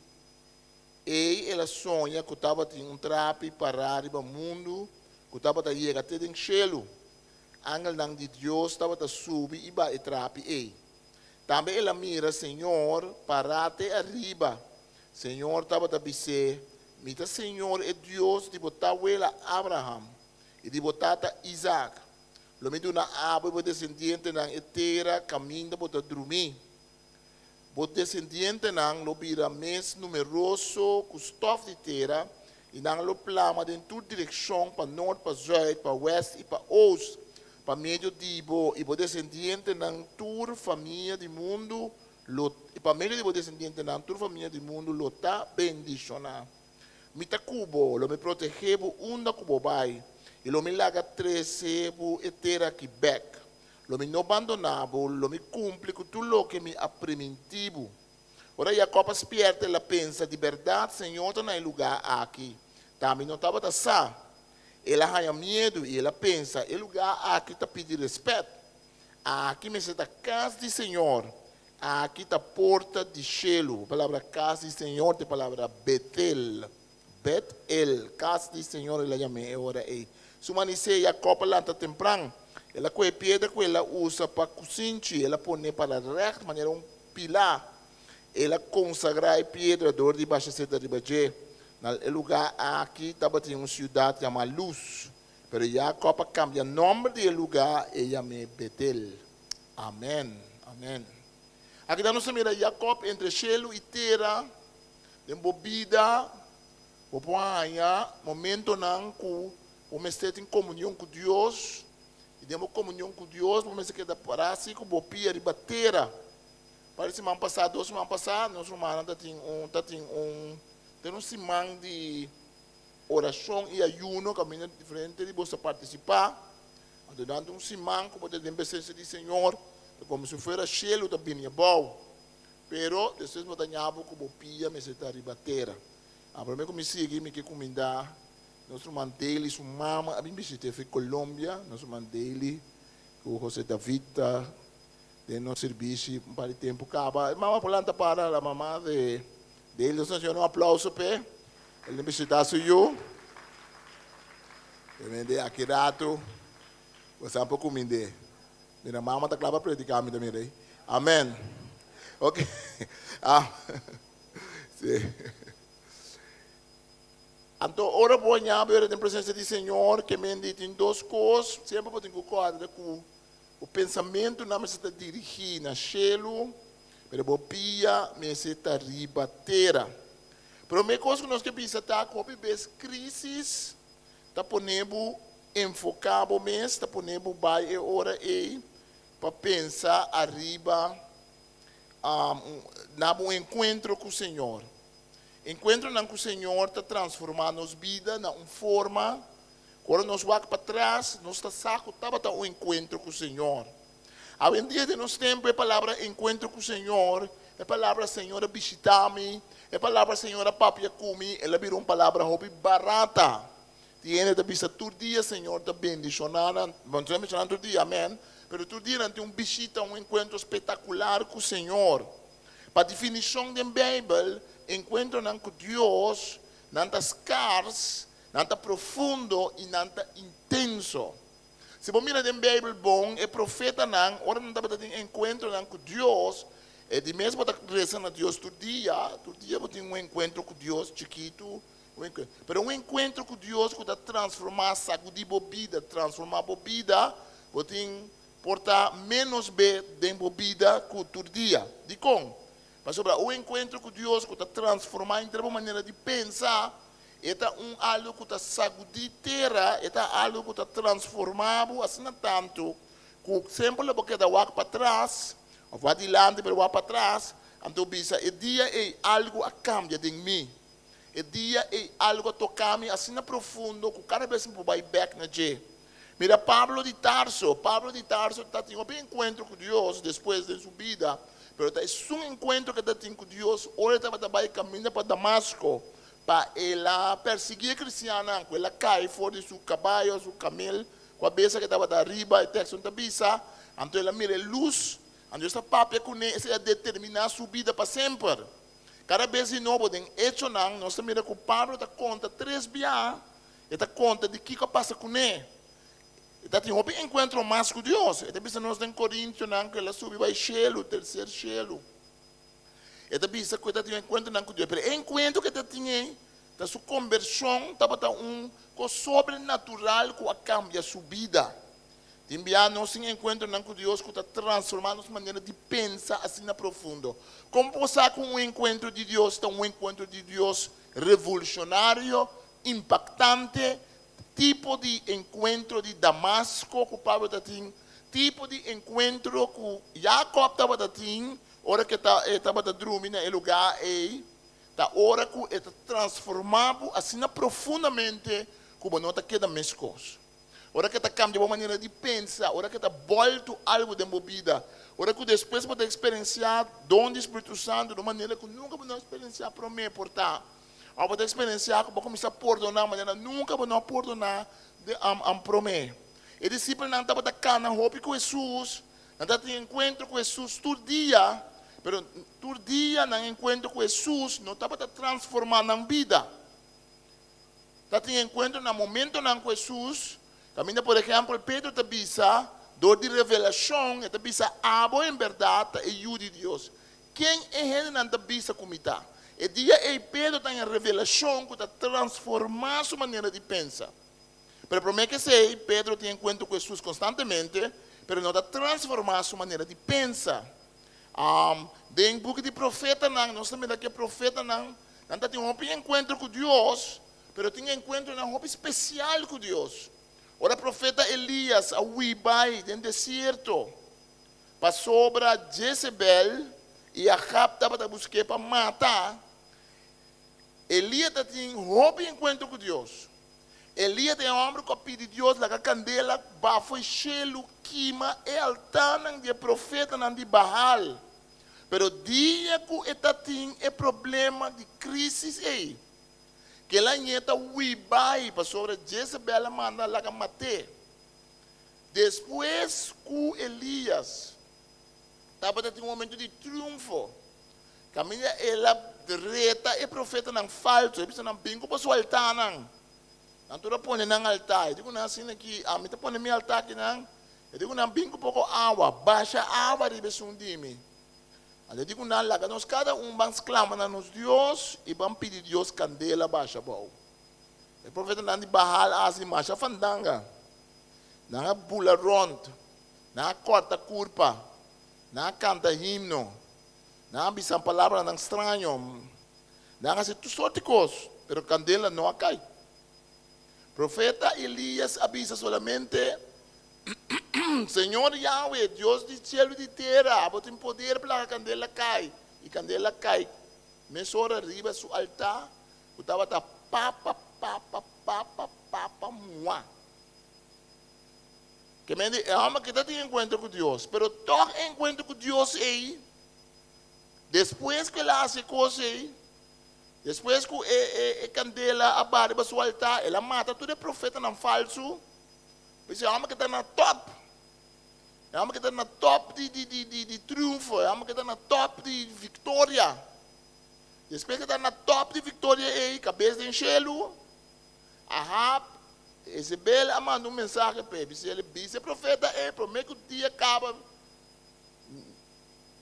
Ei el a soña ku tabatin un trapi pará riba mundu ku tabata yega te den shelu. Angelnan di Dios tabata subi i baha e trapi ei. Tambe el a mira Señor pará te ariba. Señor tabata bis'é, Mi ta Señor e Dios di bo tawela Abraham i di bo tata Isaac. Lo mi duna abo i bo desendientenan e tera kaminda bo ta drumí. Bo desendientenan lo bira mes numeroso ku stòf di tera, i nan lo plama den tur direkshon, pa nort, pa zùit, pa wèst i pa ost. Pa medio di bo i bo desendientenan tur famia di mundu lo i pa medio di bo desendientenan tur famia di mundu lo ta bendishoná. Mi ta ku bo, lo mi protegé bo unda ku bo bai, i lo mi laga trese bo e tera aki bèk. Lo mi no bandoná bo, lo mi kumpli ku tur loke mi a primintí bo. Ora Jakòb a spièrta, el a pensa, Di bèrdat Señor ta na e lugá aki, ta mi no tabata sa. El a haña miedu i el a pensa, E lugá aki ta pidi rèspèt. Aki mester ta kas di Señor, aki ta porta di shelu. E palabra kas di Señor ta e palabra Betel. Bet-el, kas di Señor el a yam'é e ora ei. Su manisé, Jakòb a lanta tempran. El a kohe piedra ku el a usa pa kusinchi, el a pon'é para règt manera un pilá. El a konsagrá e piedra dor di basha seta riba dje. Na e lugá aki tabatin un siudat yamá Luz, pero Jakòb a kambia nòmber di e lugá e yam'é Betel. Amèn, amèn. Aki ta nos ta mira Jakòb entre shelu i tera. Den bo bida bo por haña momentonan ku bo mester tin komunion ku Dios, i den bo komunion ku Dios bo mester keda pará así ku bo pia riba tera. Par di siman pasá, dos siman pasá, nos rumannan ta tin un ta tin un den un siman di orashon i ayuno kaminda diferente di boso a partisipá. Anto durante un siman ku bo ta den presensia di Señor, ta komo si fuera shelu ta bini abou. Pero despues bo ta ña bo ku bo pia mester ta riba tera. A Promé ku mi sigui, mi ke kumindá nos ruman Daly su mama a bin bishit'é for Colombia. Nos ruman Daly ku José David ta den nos sirbishi un par di tempu kaba. E mama por lanta para, la mama de Daly. Nos ta hasiendo un aplauso p'e. El a bishitá su yu. E mende aki ratu bo sa por kumind'é. Mira mama ta kla pa prediká mi ta mira ei. Amen. Ok. Ah. Sí. Anto ora bo haña bo den presensia di Señor, ke men di tin dos kos, semper bo tin ku kòrda ku bo pensamentunan mester ta dirigí na shelu, pero bo pia mester ta riba tera. Promé kos ku nos ke bisa ta ku hopi bes krísis ta pone bo enfoká bo mes, ta pone bo bai e ora ei pa pensa ariba na bo enkuentro ku Señor. Enkuentronan ku Señor ta transformá nos bida na un forma ku ora nos wak patras nos ta sa ku tabata un enkuentro ku Señor. Awendia den nos tempu e palabra enkuentro ku Señor, e palabra Señor a bishitá mi, e palabra Señor a papia ku mi, el a bira un palabra hopi barata. Tin hende ta bisa tur dia Señor ta bendishoná nan, bon no ta bendishoná nan tur dia, amèn, pero tur dia nan tin un bishita, un enkuentro spetakular ku Señor. Pa definishon den Beibel, enkuentronan ku Dios, nan ta skars, nan ta profundo i nan ta intenso. Si bo mira den Beibel bon, e profetanan, ora nan tabata tin enkuentronan ku Dios, e di mes bo ta resa na Dios tur dia, tur dia bo tin un enkuentro ku Dios chikitu, un enkuentro. Pero un enkuentro ku Dios ku ta transformá, sagudí bo bida, transformá bo bida, bo tin por ta ménos be den bo bida ku tur dia. Dikon? Pasobra un enkuentro ku Dios ku ta transformá henter bo manera di pensa, e ta un algu ku ta sagudí tera, e ta algu ku ta transformá bo asina tantu ku semper lo bo keda wak patras, òf wak dilanti pero wak patras, anto bisa, E dia ei algu a kambia den mi. E dia ei algu a toká mi asina profundo ku kada bes mi por bai bèk na dje. Mira Pablo di Tarso. Pablo di Tarso ta tin hopi enkuentro ku Dios despues den su bida, pero ta esun enkuentro ku e ta tin ku Dios ora e tabata bai kaminda pa Damasko pa el a persiguí e kristiannan, ku el a kai for di su kabayo, su kamel, ku a besa ku e tabata ariba, e teksto ta bisa. Anto el a mira e lus, anto Dios ta papia kuné, esei a determiná su bida pa semper. Kada bes di nobo den Echonan nos ta mira ku Pablo ta konta tres biaha E ta konta di kiko a pasa kuné. E ta tin hopi enkuentro mas ku Dios. E ta bisa nos den Korintionan ku el a subi bai shelu, terser shelu. E ta bisa ku e ta tin enkuentronan ku Dios. Pero e enkuentro ku e ta tin ei, ta su kombershon tabata un kos sobrenatural ku a kambia su bida. Tin bia nos tin enkuentronan ku Dios ku ta transformá nos manera di pensa asina profundo. Kon bo sa ku un enkuentro di Dios ta un enkuentro di Dios revolucionario, impaktante, tipo di enkuentro di Damasko ku Pablo ta tin, tipo di enkuentro ku Jakòb tabata tin ora ku e tabata drumi na e lugá ei, ta ora ku e ta transformá bo asina profundamente ku bo no ta keda meskos. Ora ku e ta kambia bo manera di pensa, ora ku e ta bòltu algu den bo bida, ora ku despues bo ta eksperensiá don di Spiritu Santu di un manera ku nunka bo no a eksperensiá promé por ta. Òf bo ta eksperensiá ku bo kuminsá pordoná manera nunka bo no a pordoná den promé. E disipelnan tabata kana hopi ku Hesus, nan tabata tin enkuentro ku Hesus tur dia, pero tur dia nan enkuentro ku Hesus no tabata transformá nan bida. Ta tin enkuentro na momentonan ku Hesus, kaminda por ehèmpel Pedro ta bisa, dor di revelashon, e ta bisa, Abo en bèrdat ta e Yu di Dios. Ken e hendenan ta bisa ku mi ta? E dia ei Pedro ta haña revelashon ku ta transformá su manera di pensa. Pero promé ku esei, Pedro tin enkuentro ku Hesus konstantemente, pero no ta transformá su manera di pensa. Den buki di profetanan, nos ta mira ku e profetanan nan ta tin hopi enkuentro ku Dios, pero tin enkuentronan hopi spesial ku Dios. Ora profeta Elias a hui bai den desierto pasobra Jezebel i Ahab tabata busk'é pa mata, Elias ta tin hopi enkuentro ku Dios. Elias ta e hòmber ku a pidi Dios laga kandela bafo e shelu kima e altarnan di e profetanan di Baal. Pero dia ku e ta tin e problema di krísis ei, Kel aña ta hui bai pasobra Jezebel a manda laga mat'é. Despues ku Elias tabata tin un momento di triunfo, kaminda el a reta e profetanan falsu, el bisa nan, Bin ku boso altánan. Nan tur a pone nan altá. E di ku nan asina ki, Ami ta pone mi altá akinan. E di ku nan, Bin ku poko awa, basha awa riba esun di mi. Anto di ku nan, Laga nos kada un ban sklama na nos Dios i ban pidi Dios kandela basha abou. E profetanan di Baal a hasi masha fandanga. Nan a bula rònt, nan a kòrta kurpa, nan a kanta himno, nan a bisa palabranan straño, nan a hasi tur sorti kos, pero kandela no a kai. Profeta Elias a bisa solamente, Señor Yahweh, Dios di cielo y di tera, abo tin poder pa laga candela cay. Y candela cay mesora riba su altar cu tabata papa, papa, papa, papa mua. Ke men di, e homber aki ta tin encuentro cu Dios, pero toch e encuentro cu Dios ey, despues cu el a haci e cos ey, despues cu e, e, e candela a baha riba su altar, el a mata tur e profetanan falsu, P'esei e hòmber ke ta na tòp, e hòmber ke ta na tòp di di di di di triunfo, e hòmber ke ta na tòp di viktoria. Despues ke ta na tòp di viktoria ei, kabes den shelu, Ahab, Jezebel a manda un mensahe p'e, bis'é el, Bisa e profeta ei, promé ku dia kaba,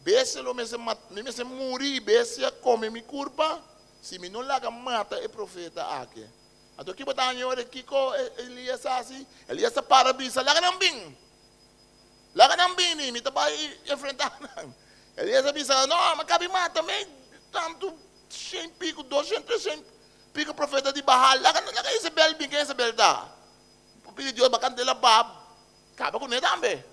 bestia lo mester mat, mi mester muri i bestia kome mi kurpa, si mi no laga mata e profeta aki. Anto ki bo ta haña ora kiko Elias a hasi? Elias a para bisa, Laga nan bin! Laga nan bini, mi ta bai enfrentá nan. Elias a bisa, No, mi a kabi mata mi tantu shen piku, doshen, treshen piku profeta di Baal. Laga laga Jezebel bin, ken Jezebel ta? Bo pidi Dios bakante el a ba kaba kuné tambe.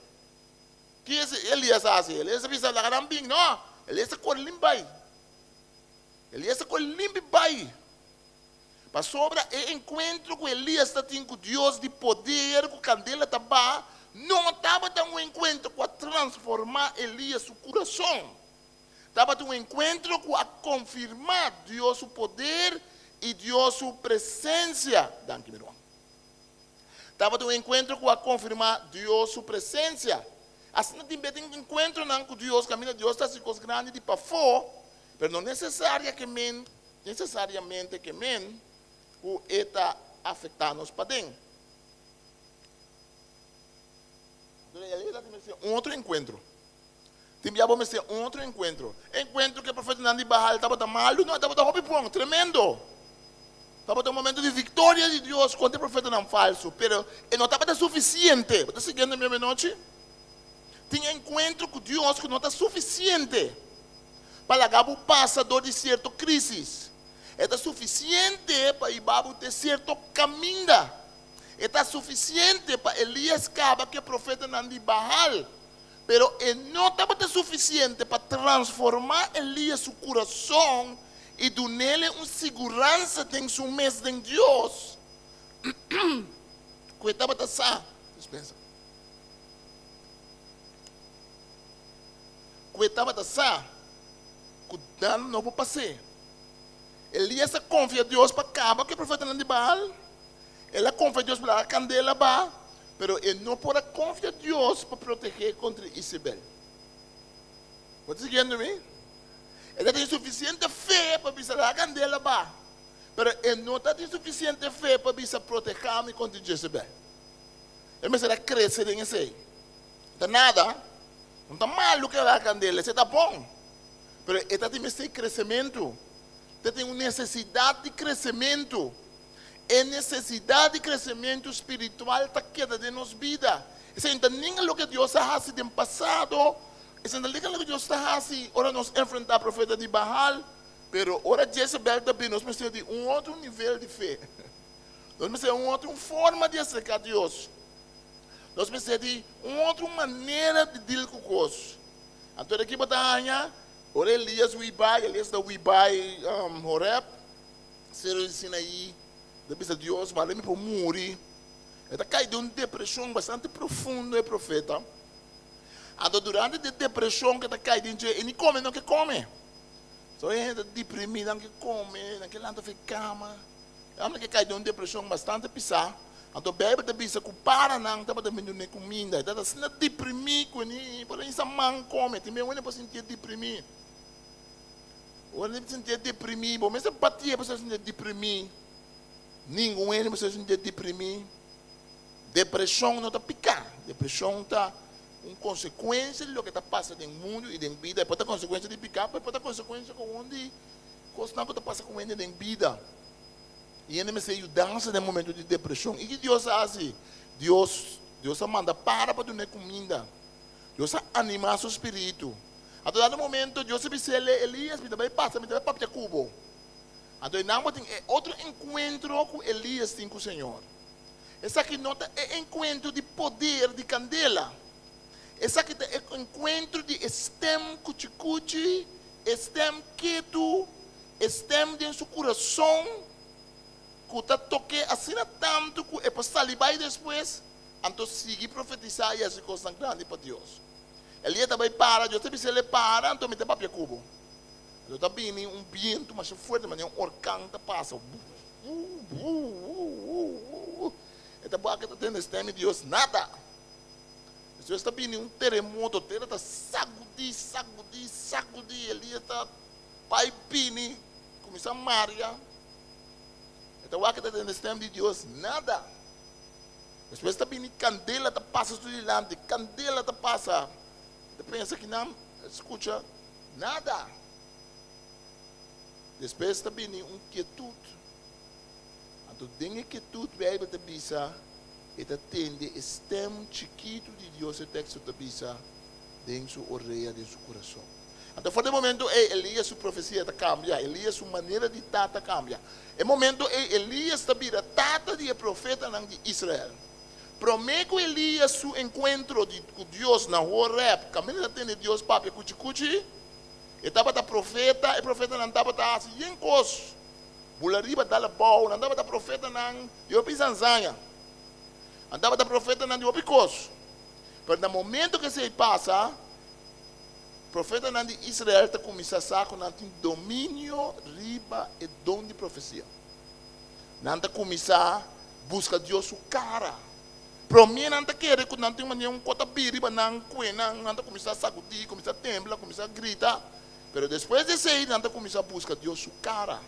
Ki Elias a hasi? Elias a bisa, Laga nan bin. No, Elias a kore limpi bai. Elias a kore limpi bai. Pasobra e enkuentro ku Elias ta tin ku Dios di poder ku kandela ta baha no tabata un enkuentro ku a transformá Elias su kurason. Tabata un enkuentro ku a konfirmá Dios su poder i Dios su presensia. Danki, mi ruman. Tabata un enkuentro ku a konfirmá Dios su presensia. Asina tin bes tin enkuentronan ku Dios kaminda Dios ta hasi kos grandi di pafó, pero no nesesaria ke men Nesesariamente ke men ku e ta afektá nos paden. Anto e ta mester un otro enkuentro. Tin bia bo mester un otro enkuentro. E enkuentro ku e profetanan di Baal tabata malu? No, e tabata hopi bon, tremendo. Tabata un momento di viktoria di Dios kontra e profetanan falsu, pero e no tabata sufisiente. Bo ta siguiendo mi amenochi? Tin enkuentro ku Dios ku no ta sufisiente. pa laga bo pasa dor di sierto krísis. E ta sufisiente pa hiba bo te sierto kaminda. E ta sufisiente pa Elías kaba ku e profetanan di Baal. Pero e no tabata sufisiente pa transformá Elías su kurason i dun'el un siguransa den su mes den Dios ku e tabata sa. Dispensa. Ku e tabata sa ku nan no por pas'é. Elías a konfia Dios pa kaba ku e profetanan di Baal. El a konfia Dios pa laga kandela ba, pero e no por a konfia Dios pa proteg'é kontra Isabel. Bo ta siguiendo mi? E ta tin sufisiente fe pa bisa laga kandela ba, pero e no ta tin sufisiente fe pa bisa protehá mi kontra Jezebel. E mester a krese den esei. Ta nada. No ta malu ke laga kandela, esei ta bon. Pero e ta tin mester kresementu. Ta tin un nesesidat di kresementu. E nesesidat di kresementu spiritual ta keda den nos bida. Esei no ta ninga loke Dios a hasi den pasado, esei no ta ninga loke Dios ta hasi ora nos enfrentá profeta di Baal. Pero ora Jezebel ta bini, nos mester di un otro nivel di fe. Nos mester un otro forma di aserká Dios. Nos mester di un otro manera di deal ku kos. Anto di aki bo ta haña, ora Elias hui bai, Elias ta hui bai Horeb, Seru di Sinaí, ta bisa Dios, Manda mi por muri. E ta kai den un depreshon bastante profundo e profeta. Anto durante di e depreshon ku e ta kai den dje, e ni kome no ke kome. So e hende ta deprimí, nan ke kome, nan ke lanta for e kama. E hòmber ke kai den un depreshon bastante pisá. Anto Beibel ta bisa ku paranan tabata bini dun'é kuminda. E tabata asina deprimí ku e ni por a hisa man kome. Tin bes un hende por sintié deprimí. Ora bo sintié deprimí, bo mester batié pa sintié deprimí. Ningun hende mester sintié deprimí. Depreshon no ta piká. Depreshon ta un konsekuensia di loke ta pasa den mundu i den bida. E por ta konsekuensia di piká, pero e por ta konsekuensia ku un di kosnan ku ta pasa ku hende den bida. I hende mester yudansa den momentu di depreshon. I ki Dios a hasi? Dios, Dios a manda para pa dun'é kuminda. Dios a animá su spiritu. Anto dado momento Dios a bis'é, Elias, mi ta bai pasa, mi ta bai papia ku bo. Anto einan bo tin e otro enkuentro ku Elias tin ku Señor. Esaki no ta e enkuentro di poder di kandela. Esaki ta e enkuentro di e stèm kuchikuchi, e stèm ketu, e stèm den su kurason ku ta tok'é asina tantu ku e por sali bai despues, anto sigui profetisá i hasi kosnan grandi pa Dios. Elias ta bai para, Dios ta bisa el, Para, anto mi ta papia ku bo. Anto ta bini un bientu masha fuerte, manera un orkan ta pasa. E ta wak e ta tende stèm di Dios, nada. Despues ta bini un teremoto, tera ta sagudí, sagudí, sagudí. Elias ta bai bini, kuminsá maria. E ta wak e ta tende stèm di Dios, nada. Despues ta bini kandela ta pasa su dilanti, kandela ta pasa. E ta pensa kinan skucha nada. Despues ta bini un kietut. Anto den e kietut Beibel ta bisa e ta tende e stèm chikitu di Dios, e teksto ta bisa, den su orea, den su kurason. Anto for di e momento ei Elias su profesia ta kambia, Elias su manera di ta ta kambia. E momento ei Elias ta bira tata di e profetanan di Israel. Promé ku Elias su enkuentro di ku Dios na Horeb, kaminda ta tende Dios papia kuchi kuchi, e tabata profeta, e profetanan tabata hasi yen kos, bula riba dal abou, nan tabata profetanan di hopi zanzaña, nan tabata profetanan di hopi kos. Pero na momento ku esei pasa, Profetanan di Israel ta kuminsá sa ku nan tin dominio riba e don di profesia. Nan ta kuminsá buska Dios su kara. Promé nan ta kere ku nan tin manera un kos ta bira riba nan, kue nan, nan ta kuminsá sagudí, kuminsá tembla, kuminsá grita. Pero despues di esei nan ta kuminsá buska Dios su kara.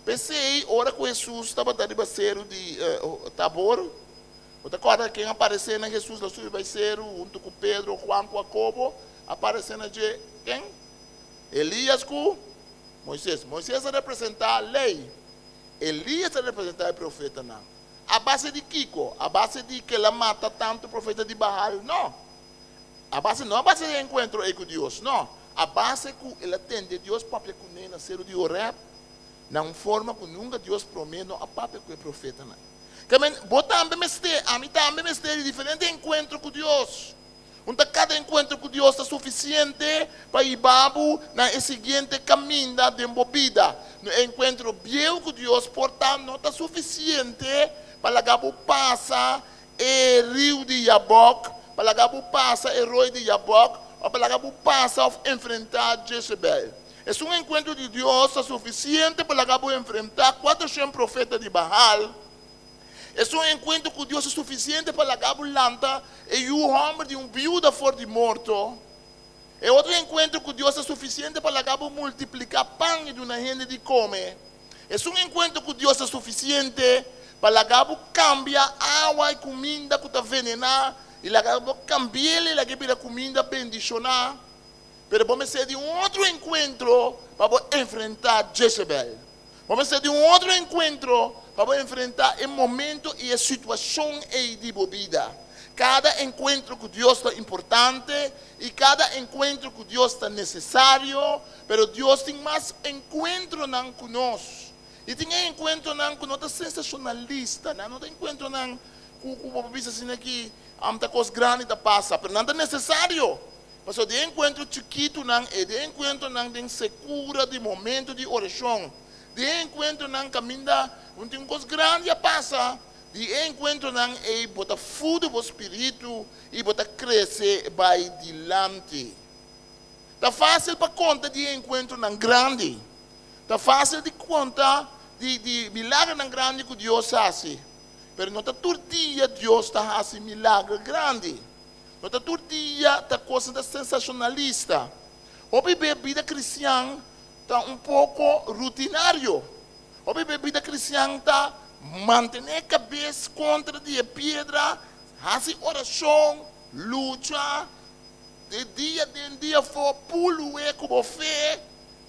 P'esei, ora ku Hesus tabata riba seru di Tabor, Bo ta kòrda ken a paresé na Hesus la subi bai seru huntu ku Pedro, Juan ku Hakobo? A paresé na dje ken? Elias ku Moises. Moises a representá Lei. Elias a representá e profetanan. A base di kiko? A base di ku el a mata tantu profeta di Baal? No. A base, no a base di e enkuentro ei ku Dios, no. A base ku el a tende Dios papia kuné na seru di Horeb na un forma ku nunka Dios promé no a papia ku e profetanan. Ke men, bo tambe mester, ami tambe mester di diferente enkuentro ku Dios. Un ta kada enkuentro ku Dios ta sufisiente pa hiba bo na e siguiente kaminda den bo bida. No e enkuentro bieu ku Dios por ta no ta sufisiente pa laga bo pasa e riu di Yabok, pa laga bo pasa e roi di Yabok, òf pa laga bo pasa òf enfrentá Jezebel. Esun enkuentro di Dios ta sufisiente pa laga bo enfrentá kuatershen profeta di Baal. Esun enkuentro ku Dios ta sufisiente pa laga bo lanta e yu hòmber di un biuda for di morto. E otro enkuentro ku Dios ta sufisiente pa laga bo multipliká pan i duna hende di kome. Esun enkuentro ku Dios ta sufisiente pa laga bo kambia awa i kuminda ku ta venená i laga bo kambi'el i lag'é bira kuminda bendishoná. Pero bo mester di un otro enkuentro pa bo enfrentá Jezebel. Bo mester di un otro enkuentro pa bo enfrentá e momento i e situashon ei di bo bida. Kada enkuentro ku Dios ta importante i kada enkuentro ku Dios ta nesesario, pero Dios tin mas enkuentronan ku nos. I tin e enkuentronan ku no ta sensashonalista, nan no ta enkuentronan ku ku bo por bisa asina ki ta kos grandi ta pasa, pero nan ta nesesario. Pasobra den enkuentro chikitunan ei, den enkuentronan den sekura di momento di orashon, den enkuentronan kaminda un tin un kos grandi a pasa, di e enkuentronan ei bo ta fudu bo spiritu i bo ta krese bai dilanti. Ta fásil pa konta di e enkuentronan grandi. Ta fásil di konta di di milagernan grandi ku Dios hasi. Pero no ta tur dia Dios ta hasi milager grandi. No ta tur dia ta kosnan ta sensashonalista. Hopi be bida kristian ta un poko rutinario. Hopi be bida kristian ta mantené kabes kontra di e piedra, hasi orashon, lucha di dia den dia afó, pulué ku bo fe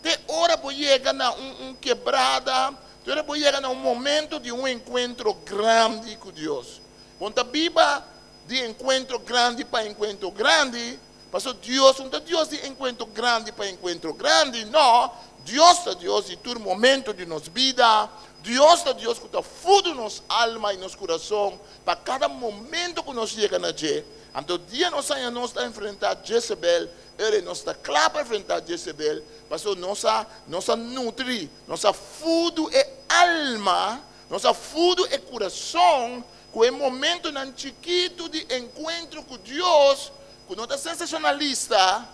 te ora bo yega na un un kebrada, te ora bo yega na un momento di un enkuentro grandi ku Dios. Bo no ta biba di enkuentro grandi pa enkuentro grandi, pasobra Dios no ta Dios di enkuentro grandi pa enkuentro grandi, no, Dios ta Dios di tur momento di nos bida, Dios ta Dios ku ta fudu nos alma i nos kurason pa kada momento ku nos yega na dje. Anto dia nos haña nos ta enfrentá Jezebel, ora nos ta kla pa enfrentá Jezebel, pasobra nos a nos a nutri, nos a fudu e alma, nos a fudu e kurason Ku e momentonan chikitu di enkuentro ku Dios, ku no ta sensashonalista,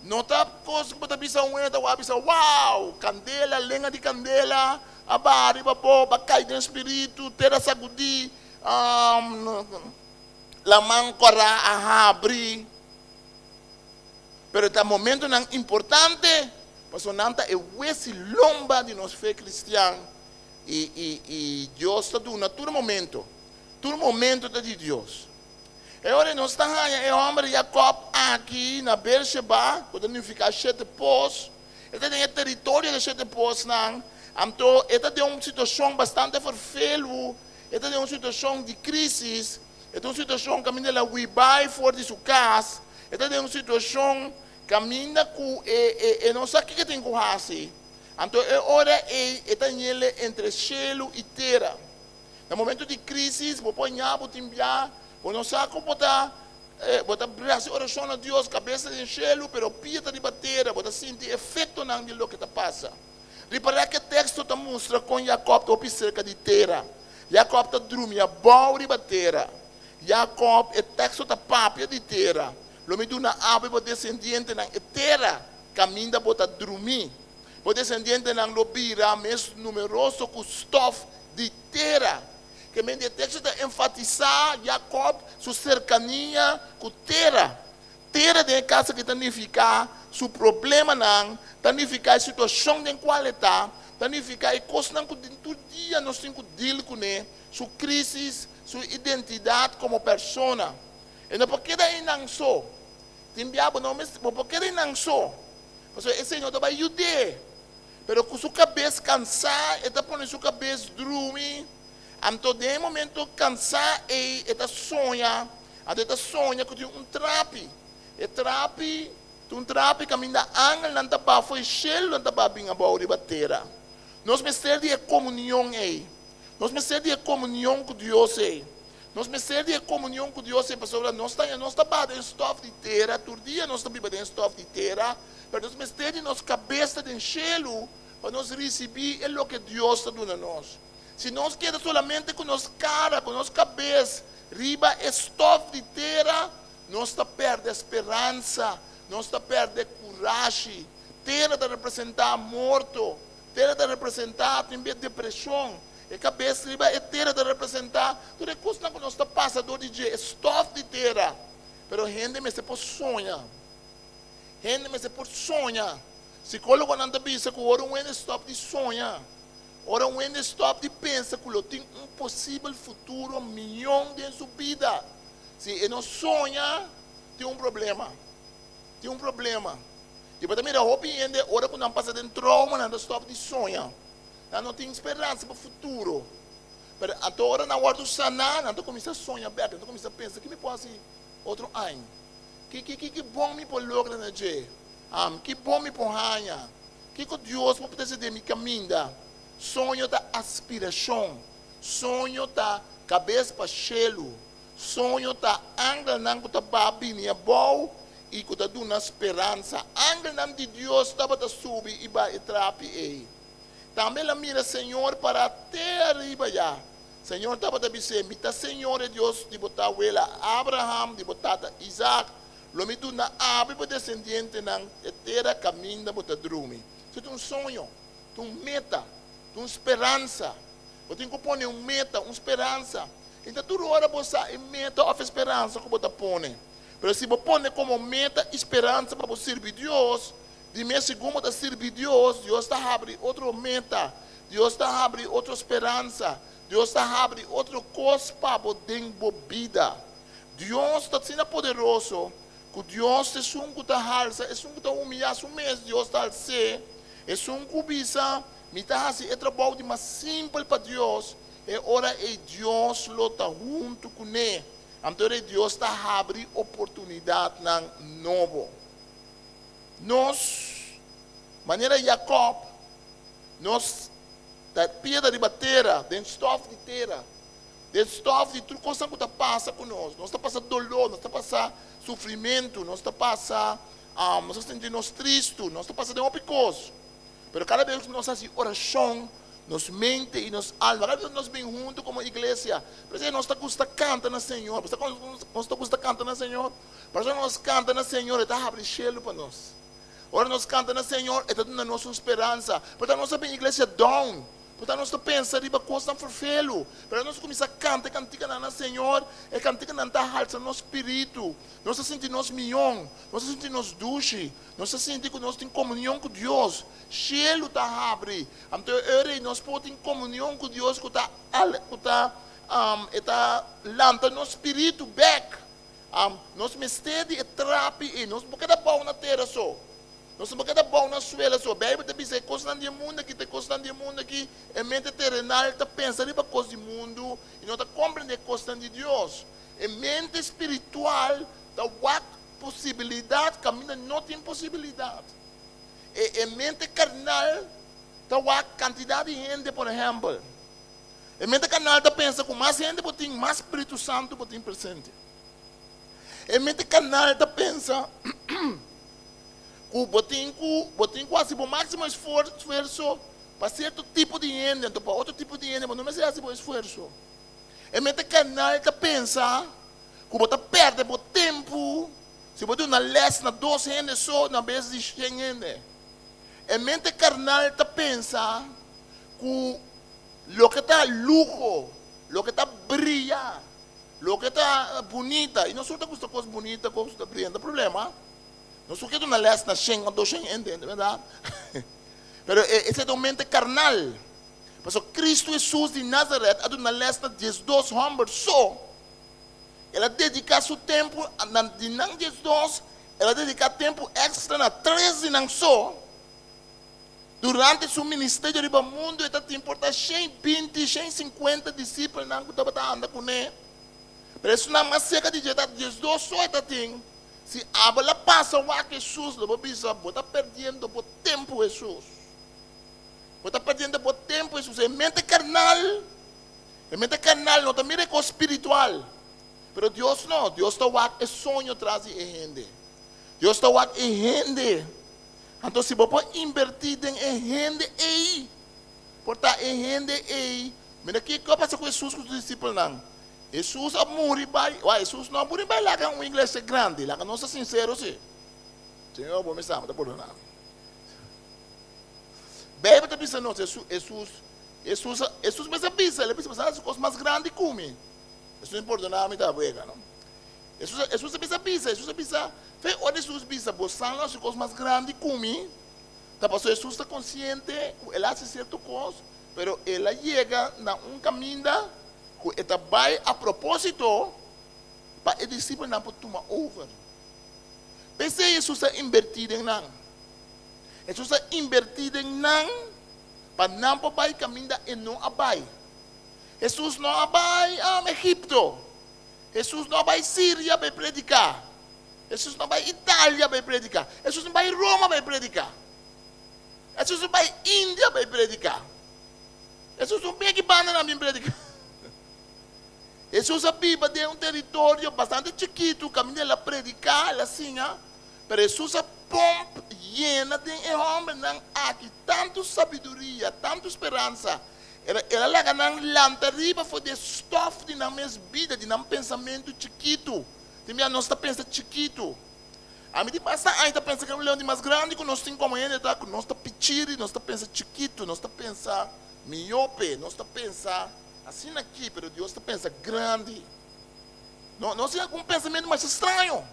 no ta kos ku bo ta bisa un hende ta wak bisa, Wow! Kandela, lenga di kandela a baha riba bo, bo a kai den spiritu, tera sagudí, laman kòrá a habri. Pero ta momentonan importante, pasobra nan ta e wes i lomba di nos fe kristian. I, i, i Dios ta duna tur momento. Tur momento ta di Dios. E ora nos ta haña e hòmber Jakòb aki na Beersheba, ku ta nifiká shete pos. E ta den e teritorio di e shete posnan. Anto e ta den un situashon bastante ferfelu. E ta den un situashon di krísis. E ta un situashon kaminda el a hui bai for di su kas. E ta den un situashon kaminda ku e, e, e no sa kiko e tin ku hasi. Anto e ora ei e ta ñele entre shelu i tera. Na momento di crisis bo por ña bo tin bia, bo no sa con bo ta bo ta hasi oracion na Dios, cabes ta den shelu pero pia ta riba tera, bo ta sinti efectonan di loke ta pasa. Ripara ke texto ta mustra con Jacob ta hopi cerca di tera. Jacob ta drumi abou riba tera. Jacob, e texto ta papia di tera. Lo mi duna abo i bo descendientenan e tera. Kaminda bo ta drumí. Bo desendientenan lo bira mes numeroso ku stòf di tera. Ke men di e teksto ta enfatisá Jakòb su serkania ku tera. Tera den e kas aki ta nifiká su problemanan, ta nifiká e situashon den kual e ta, ta nifiká e kosnan ku den tur dia nos tin ku dil kuné, su krísis, su identidat komo persona. E no por keda einan so. Tin bia bo no mester, bo por keda einan so, pasobra e Señor ta bai yud'é. Pero ku su kabes kansá, e ta pone su kabes drumi. Anto den e momento kansá ei, e ta soña. Anto e ta soña ku tin un trapi. E trapi ta un trapi kaminda angelnan ta baha for e shelunan ta baha bin abou riba tera. Nos mester di e komunion ei. Nos mester di e komunion ku Dios ei. Nos mester di e komunion ku Dios ei pasobra nos ta nos ta baha den stòf di tera, tur dia nos ta biba den stòf di tera, pero nos mester di nos kabes ta den shelu pa nos risibí e loke Dios ta duna nos. Si nos keda solamente ku nos kara, ku nos kabes riba e stòf di tera, nos ta pèrdè speransa, nos ta pèrdè kurashi. Tera ta representá morto, tera ta representá tin bes depreshon. E kabes riba e tera ta representá tur e kosnan ku nos ta pasa dor di dje, e stòf di tera. Pero hende mester por soña. Hende mester por soña. Sikólogonan ta bisa ku ora un hende stòp di soña, ora un hende stòp di pensa ku lo tin un posibel futuro mion den su bida, si e no soña, tin un problema. Tin un problema. I bo ta mira hopi hende ora ku nan pasa den trauma nan ta stòp di soña. Nan no tin speransa pa futuro. Pero anto ora nan wòrdu saná nan ta kuminsá soña bèk, nan ta kuminsá pensa ki mi por hasi otro aña? Ki ki ki bon mi por logra na dje? Ki bon mi por haña? Kiko Dios por trese den mi kaminda? Soño ta aspirashon. Soño ta kabes pa shelu. Soño ta angelnan ku ta baha bini abou i ku ta duna speransa. Angelnan di Dios tabata subi i baha e trapi ei. Tambe el a mira Señor pará te ariba ya. Señor tabata bis'é, Mi ta Señor e Dios di bo tawela Abraham, di bo tata Isaac. Lo mi duna abo i bo desendientenan e tera kaminda bo ta drumi. Esei ta un soño, ta un meta, ta un speransa. Bo tin ku pone un meta, un speransa. I ta tur ora bo sa e meta òf e speransa ku bo ta pone. Pero si bo pone komo meta i speransa pa bo sirbi Dios, di mes segun bo ta sirbi Dios, Dios ta habri otro meta, Dios ta habri otro speransa, Dios ta habri otro kos pa bo den bo bida. Dios ta asina poderoso ku Dios ta esun ku ta halsa esun ku ta humiyá su mes, Dios ta hals'é. Esun ku bisa, Mi ta hasi e trabou di mas simpel pa Dios, e ora ei Dios lo ta huntu kuné. Anto ora ei Dios ta habri oportunidatnan nobo. Nos, manera Jakòb, nos ta pieda riba tera, den stòf di tera, den stòf di tur kosnan ku ta pasa ku nos. Nos ta pasa doló, nos ta pasa sufrimentu, nos ta pasa, nos ta sinti nos tristu, nos ta pasa den hopi kos. Pero kada bes ku nos hasi orashon, nos mente i nos alma, kada bes ku nos bin huntu komo iglesia, p'esei nos ta gusta kanta na Señor. Bo sa kon nos ta gusta kanta na Señor? Pasobra ora nos kanta na Señor, e ta habri shelu pa nos. Ora nos kanta na Señor, e ta duna nos un speransa. Por ta nos ta bin iglesia down, por ta nos ta pensa riba kosnan ferfelu, pero ora nos kuminsá kanta e kantikanan na Señor, e kantikanan ta halsa nos spiritu. Nos ta sinti nos mion, nos ta sinti nos dushi, nos ta sinti ku nos tin komunion ku Dios. Shelu ta habri. Anto e ora ei nos por tin komunion ku Dios ku ta ku ta e ta lanta nos spiritu bèk. Nos mester di e trapi ei. Nos no por keda bou na tera so. Nos no por keda bou na suela so. Beibel ta bisa e kosnan di e mundu aki ta e kosnan di e mundu aki. E mente terenal ta pensa riba kos di mundu i no ta komprendé e kosnan di Dios. E mente spiritual ta wak posibilidat kaminda no tin posibilidat. E e mente karnal ta wak kantidat di hende, por ehèmpel. E mente karnal ta pensa ku mas hende bo tin, mas spiritu santu bo tin presente. E mente karnal ta pensa ku bo tin ku bo tin ku hasi bo máksimo esfuerso pa sierto tipo di hende, anto pa otro tipo di hende bo no mester hasi bo esfuerso. E mente karnal ta pensa ku bo ta pèrdè bo tempu si bo duna lès na dos hende so na bes di shen hende. E mente karnal ta pensa ku loke ta luho, loke ta bria, loke ta bunita, i nos tur ta gusta kos bunita, kos ku ta bria, no ta problema. Nos tur ke duna lès na shen òf doshen hende, bèrdat? Pero esei ta un mente karnal. Pasobra Kristu Hesus di Nazaret a duna lès na diesdos hòmber so. El a dediká su tempu na di nan diesdos, el a dediká tempu èkstra na tres di nan so. Durante su ministerio riba mundu e ta tin por ta shen binti, shen sinkuenta disipelnan ku tabata anda kuné. Pero esunnan mas serka di dje ta diesdos so e ta tin. Si abo la pasa wak Hesus, lo bo bisa, Bo ta perdiendo bo tempu, Hesus. Bo ta perdiendo bo tempu, Hesus. E mente karnal, e mente karnal no ta mira e kos spiritual. Pero Dios no, Dios ta wak e soño tras di e hende. Dios ta wak e hende. Anto si bo por inbertí den e hende ei, por ta e hende ei, mira kiko a pasa ku Hesus ku su disipelnan. Hesus a muri bai, wak, Hesus no a muri bai laga un iglesia grandi, laga nos ta sinsero si. Señor, bo mester ta pordoná mi. Beibel ta bisa nos, Hesus, Hesus, Hesus, Hesus mes a bisa, el a bisa, boso a hasi kos mas grandi ku mi. Hesus a pordoná mi ta wega, no? Hesus, Hesus a bisa bisa, Hesus a bisa, fe ora Hesus bisa, bosan lo hasi kos mas grandi ku mi, ta pasobra Hesus ta konsiente ku el a hasi sierto kos, pero el a yega na un kaminda ku e ta bai a propósito pa e disipelnan por tuma over. P'esei Hesus a inbertí den nan. Hesus a inbertí den nan pa nan por bai kaminda e no a bai. Hesus no a bai Egipto. Hesus no a bai Siria pa e prediká. Hesus no a bai Italia pa e prediká. Hesus no a bai Roma pa e prediká. Hesus no a bai India pa e prediká. Hesus no bin aki banda nan bin prediká. Hesus a biba den un teritorio bastante chikitu kaminda el a prediká, el a siña, pero Hesus a pomp yena den e hòmbernan aki tantu sabiduria, tantu speransa, el el a laga nan lanta riba for di e stòf di nan mes bida, di nan pensamentu chikitu. Tin bia nos ta pensa chikitu. Ami di basta aña ta pensa ku e problema di mas grandi ku nos tin komo hende ta ku nos ta pichiri, nos ta pensa chikitu, nos ta pensa miope, nos ta pensa. Asina aki, pero Dios ta pensa grandi. No, nos tin algun pensamentu masha straño.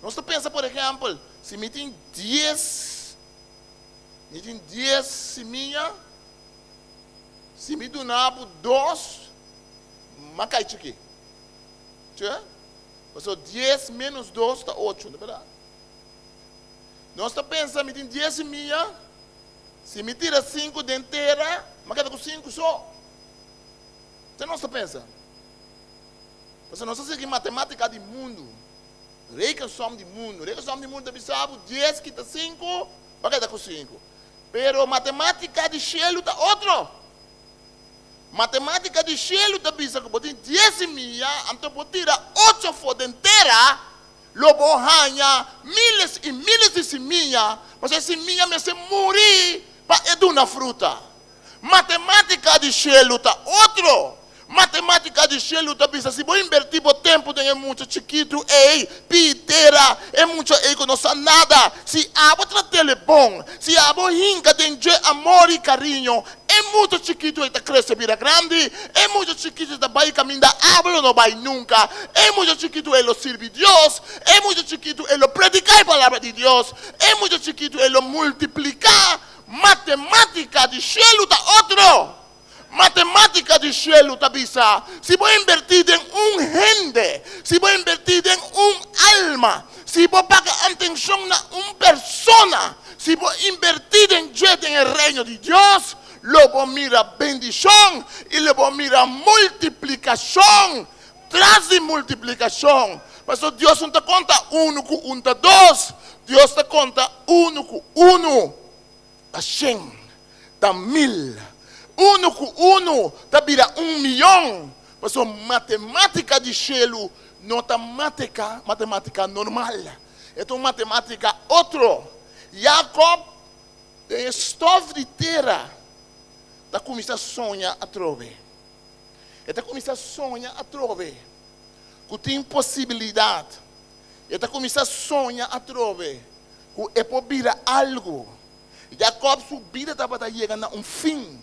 Nos ta pensa, por ehèmpel, si mi tin dies, mi tin dies simia, si mi duna bo dos, m'a kai chikí. Che? Pasobra dies ménos dos ta ocho, no bèrdat? Nos ta pensa, mi tin dies simia, Si mi tira sinku den tera, mi a keda ku sinku so. Te nos ta pensa. Pasobra nos ta sigui matematika di mundu, rekensom di mundu. Rekensom di mundu ta bisa bo dies kita sinku, bo a keda ku sinku. Pero matematika di shelu ta otro. Matematika di shelu ta bisa ku bo tin dies simia, anto bo tira ocho for den tera, Lo bo haña miles i miles di simia, pasobra e simia mester muri pa e duna fruta. Matemátika di shelu ta otro. Matemátika di shelu ta bisa si bo inbertí bo tempu den e mucha chikitu ei, pii tera, e mucha ei ku no sa nada, si abo trat'el bon, si abo hinka den dje amor i kariño, E mucha chikitu ei ta krese bira grandi, e mucha chikitu ei ta bai kaminda abo lo no bai nunka, e mucha chikitu ei lo sirbi Dios, e mucha chikitu ei lo prediká e palabra di Dios, e mucha chikitu ei lo multipliká. Matemátika di shelu ta otro. Matemátika di shelu ta bisa, si bo inbertí den un hende, si bo inbertí den un alma, si bo paga atenshon na un persona, Si bo inbertí den dje den e Reino di Dios, lo bo mira bendishon i lo bo mira multiplikashon tras di multiplikashon. Pasobra Dios no ta konta unu ku un ta dos, Dios ta konta unu ku unu ta shen, ta mil. Unu ku unu ta bira un miyon. Pasobra matemátika di shelu no ta matemátika normal. E ta un matemátika otro. Yakob den e stof di tera ta kuminsá soña atrobe. E ta kuminsá soña atrobe ku tin posibilidat. E ta kuminsá soña atrobe ku e por bira algu. Yakob su bida tabata yega na un fin.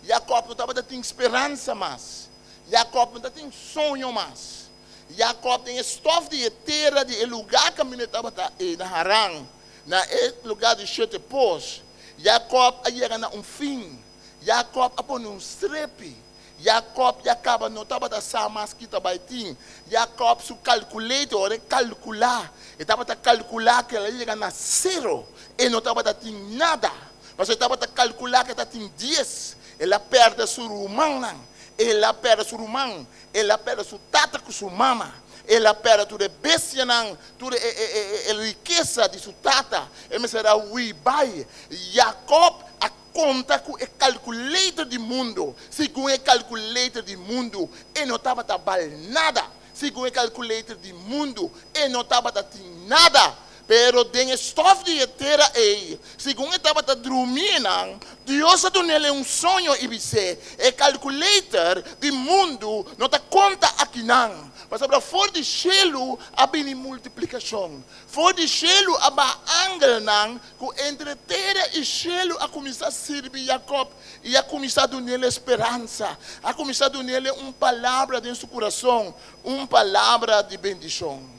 Yakob no tabata tin speransa mas. Yakob no ta tin soño mas. Jakòb den e stòf di e tera di e lugá kaminda e tabata ei na Haran, na e lugá di shete pos. Jakòb a yega na un fin. Jakòb a pone un strepi. Jakòb ya kaba no tabata sa mas ki ta bai tin. Jakòb su kalkuletor, ora e kalkulá, e tabata kalkulá ku el a yega na sero. E no tabata tin nada. Pasobra e tabata kalkulá ku e ta tin dies. El a pèrdè su rumannan. El a pèrdè su ruman. El a pèrdè su tata ku su mama. El a pèrdè tur e bestianan, tur e rikesa di su tata. E mester a hui bai. Jakòb a konta ku e kalkuleter di mundu. Segun e kalkuleter di mundu, e no tabata bal nada. Segun e kalkuleter di mundu, e no tabata tin nada. Pero den e stòf di e tera ei, segun e tabata drumí einan, Dios a dun'el un soño i bis'é, E kalkulator di mundu no ta konta akinan, pasobra for di shelu a bini multiplikashon. For di shelu a baha angelnan ku entre tera i shelu a kuminsá sirbi Jakòb i a kuminsá dun'el speransa, a kuminsá dun'el un palabra den su kurason, un palabra di bendishon.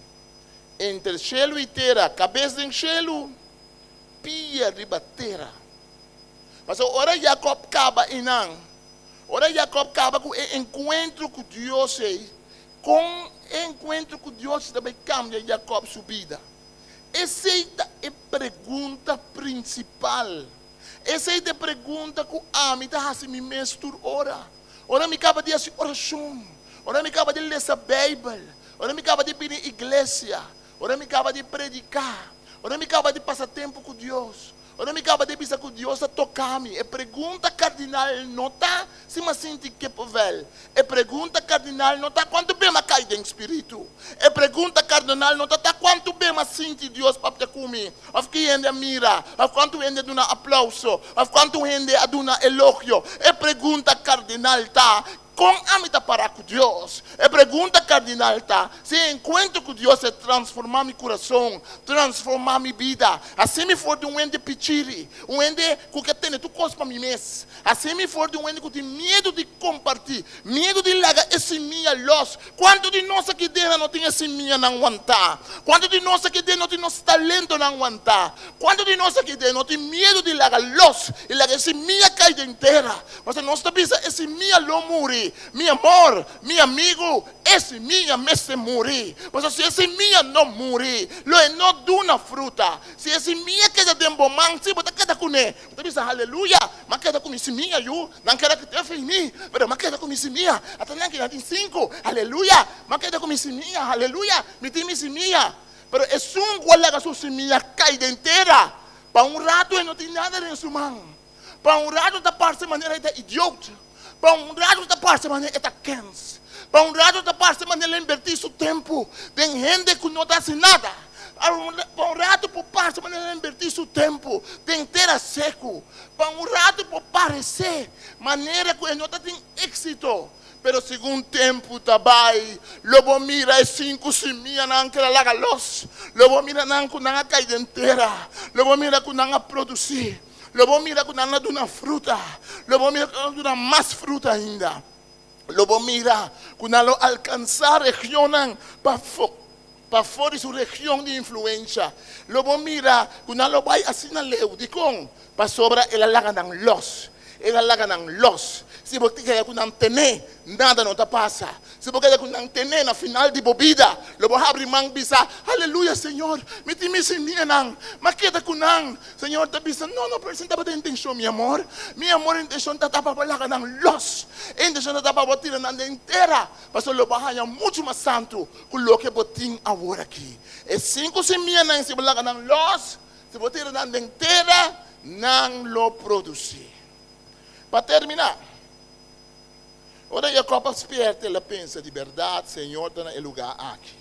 Entre shelu i tera, kabes den shelu, pia riba tera. Pasobra ora Jakòb kaba einan, ora Jakòb kaba ku e enkuentro ku Dios ei, kon e enkuentro ku Dios ta bai kambia Jakòb su bida? Esei ta e pregunta prinsipal. Esei ta e pregunta ku ami ta hasi mi mes tur ora. Ora mi kaba di hasi orashon, ora mi kaba di lesa Beibel, ora mi kaba di bini iglesia, ora mi kaba di prediká, ora mi kaba di pasa tempu ku Dios, Ora mi kaba di bisa ku Dios a toka mi, e pregunta kardinal no ta si m'a sinti kippenvel. E pregunta kardinal no ta kuantu be m'a kai den spiritu. E pregunta kardinal no ta ta kuantu be m'a sinti Dios papia ku mi, òf ki hende a mira, òf kuantu hende a duna aplouso, òf kuantu hende a duna elogio. E pregunta kardinal ta, Kon ami ta pará ku Dios? E pregunta kardinal ta, si e enkuentro ku Dios a transformá mi kurason, transformá mi bida, hasi mi for di un hende pichiri, un hende ku ke tene tur kos pa mi mes, hasi mi for di un hende ku tin miedu di kompartí, miedu di laga e simia lòs. Kuantu di nos aki den no tin e simianan wantá? Kuantu di nos aki den no tin nos talentonan wantá? Kuantu di nos aki den no tin miedu di laga lòs i laga e simia kai den tera? Pasobra nos ta bisa e simia lo muri. Mi amor, mi amigu, e simia mester muri. Pasobra si e simia no muri, lo e no duna fruta. Si e simia keda den bo man, si bo ta keda kuné, bo ta bisa, Haleluya, m'a keda ku mi simia, yu. Nan keda ku te fini, pero m'a keda ku mi simia. Ata nan keda tin sinku. Haleluya, m'a keda ku mi simia. Haleluya, mi tin mi simia. Pero esun ku a laga su simia kai den tera, pa un ratu e no tin nada den su man. Pa un ratu ta parse manera e ta idioot. Pa un ratu ta parse manera e ta kens. Pa un ratu ta parse manera el a inbertí su tempu den hende ku no ta hasi nada. Pa un ratu por parse manera el a inbertí su tempu den tera seku. Pa un ratu por paresé manera ku e no ta tin éksito. Pero segun tempu ta bai, lo bo mira e sinku simianan ku el a laga los. Lo bo mira nan ku nan a kai den tera. Lo bo mira ku nan a produsí. Lo bo mira ku nan a duna fruta. Lo bo mira ku nan a duna mas fruta ainda. Lo bo mira ku nan lo alkansá regionnan pafó, pafó di su region di influensha. Lo bo mira ku nan lo bai asina leu. Dikon? Pasobra el a laga nan lòs. El a laga nan lòs. Si bo keda ku nan tené, nada no ta pasa. Si bo keda ku nan tené, na final di bo bida, lo bo habri man bisa, Aleluya, Señor, mi tin mi simianan. M'a keda ku nan. Señor ta bisa, No, no, pero esei tabata e intenshon, mi amor. Mi amor, e intenshon ta pa bo laga nan lòs. E intenshon ta pa bo tira nan den tera, pasobra lo bo haña muchu mas santu ku loke bo tin awor aki. E sinku simianan, si bo laga nan lòs, Si bo tira nan den tera, nan lo produsí. Pa terminá, ora Jakòb a spièrta, el a pensa, Di bèrdat, Señor ta na e lugá aki.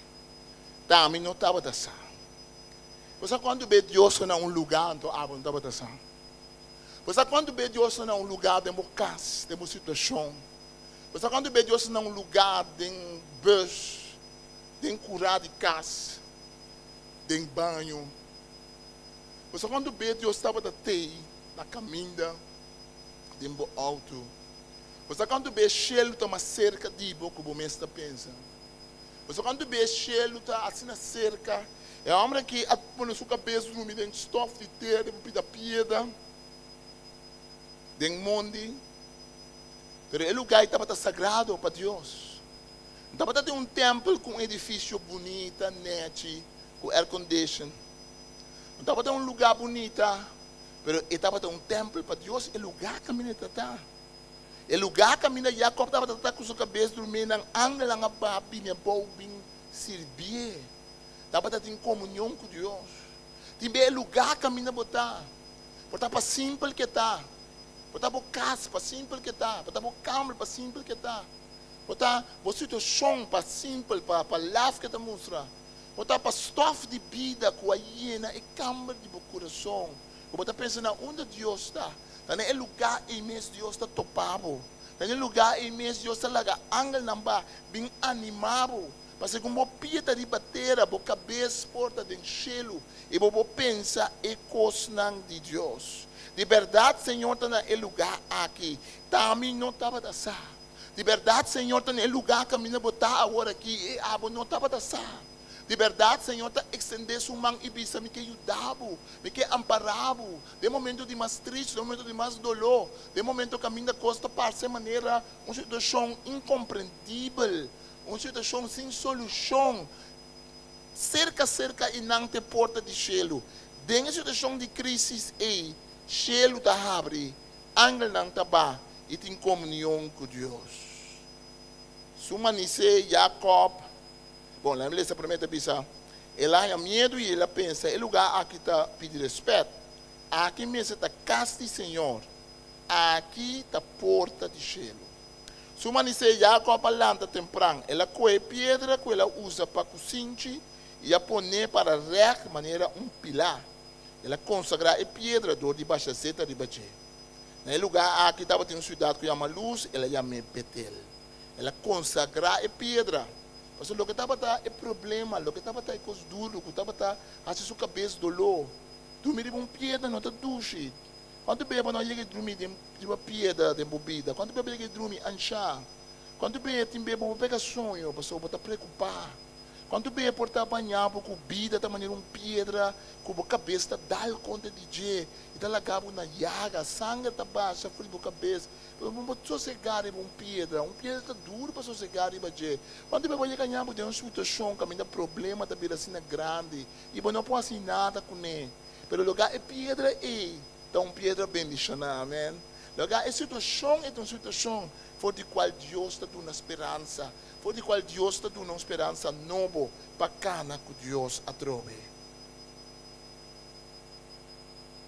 Ta ami no tabata sa. Bo sa kuantu be Dios ta na un lugá anto abo no tabata sa? Bo sa kuantu be Dios ta na un lugá den bo kas, den bo situashon? Bo sa kuantu be Dios ta na un lugá den bùs, den kurá di kas, den baño? Bo sa kuantu be Dios tabata tei na kaminda den bo outo? Bo sa kuantu be shelu ta mas serka di bo ku bo mes ta pensa? Bo sa kuantu be shelu ta asina serka? E hòmber aki a pone su kabes drumi den stòf di tera, den pida piedra, den mondi. Pero e lugá ei tabata sagrado pa Dios. No tabata den un tèmpel ku un edifisio bunita, nèchi, ku air condition. No tabata un lugá bunita, pero e tabata un tèmpel pa Dios, e lugá kaminda e ta ta. E lugá kaminda Jakòb tabata ta ku su kabes drumí, nan angelnan a baha bini abou bin sirbié. Tabata tin komunion ku Dios. Tin be e lugá kaminda bo ta, por ta pa simpel ke ta, por ta bo kas pa simpel ke ta, por ta bo kamber pa simpel ke ta, por ta bo situashon pa simpel, pa laf ke ta mustra. Bo ta pa stòf di bida ku a yena e kamber di bo kurason, ku bo ta pensa na unda Dios ta. Ta na e lugá ei mes Dios ta topa bo. Ta na e lugá ei mes Dios ta laga angelnan ba bin animá bo. Pa segun bo pia ta riba tera, bo kabes por ta den shelu i bo por pensa e kosnan di Dios. Di bèrdat Señor ta na e lugá aki. Ta mi no tabata sa. Di bèrdat Señor ta na e lugá kaminda bo ta awor aki i abo no tabata sa. Di bèrdat Señor ta ekstendé su man i bisa, Mi ke yuda bo, mi ke ampará bo den momento di mas tristu, den momento di mas doló, den momento kaminda kos ta parse manera un situashon inkomprendibel, un situashon sin solushon. Serka serka i nan ta e porta di shelu. Den e situashon di krísis ei, shelu ta habri, angelnan ta ba i tin komunion ku Dios. Su manisé Jakòb, bon, laga mi lesa promé, ta bisa, El a haña miedu i el a pensa, E lugá aki ta pidi rèspèt. Aki mester ta kas di Señor. Aki ta porta di shelu. Su manisé Jakòb a lanta tempran. El a kohe e piedra ku el a usa pa kusinchi i a pon'é para règt manera un pilá. El a konsagrá e piedra dor di basha zeta riba dje. Na e lugá aki tabatin un siudat ku yama Luz, el a yam'é Betel. El a konsagrá e piedra, pasobra loke tabata e problema, loke tabata e kos duru ku tabata hasi su kabes doló, drumi riba un piedra no ta dushi. Kuantu bia bo no a yega di drumi den riba piedra den bo bida? Kuantu bia bo yega di drumi anshá? Kuantu bia tin bia bo por pega soño pasobra bo ta preokupá? Kuantu bia por ta bañá bo ku bida ta manera un piedra ku bo kabes ta dal kontra di dje i ta laga bo na yaga, sanger ta basha for di bo kabes pasobra bo no por sosegá riba un piedra, un piedra ta duru pa sosegá riba dje. Kuantu bia bo yega ña bo den un situashon kaminda problema ta bira asina grandi i bo no por hasi nada kuné? Pero loga e piedra ei ta un piedra bendishoná, amèn. Loga e situashon ei ta un situashon for di kual Dios ta duna speransa, for di kual Dios ta duna un speransa nobo pa kana ku Dios atrobe.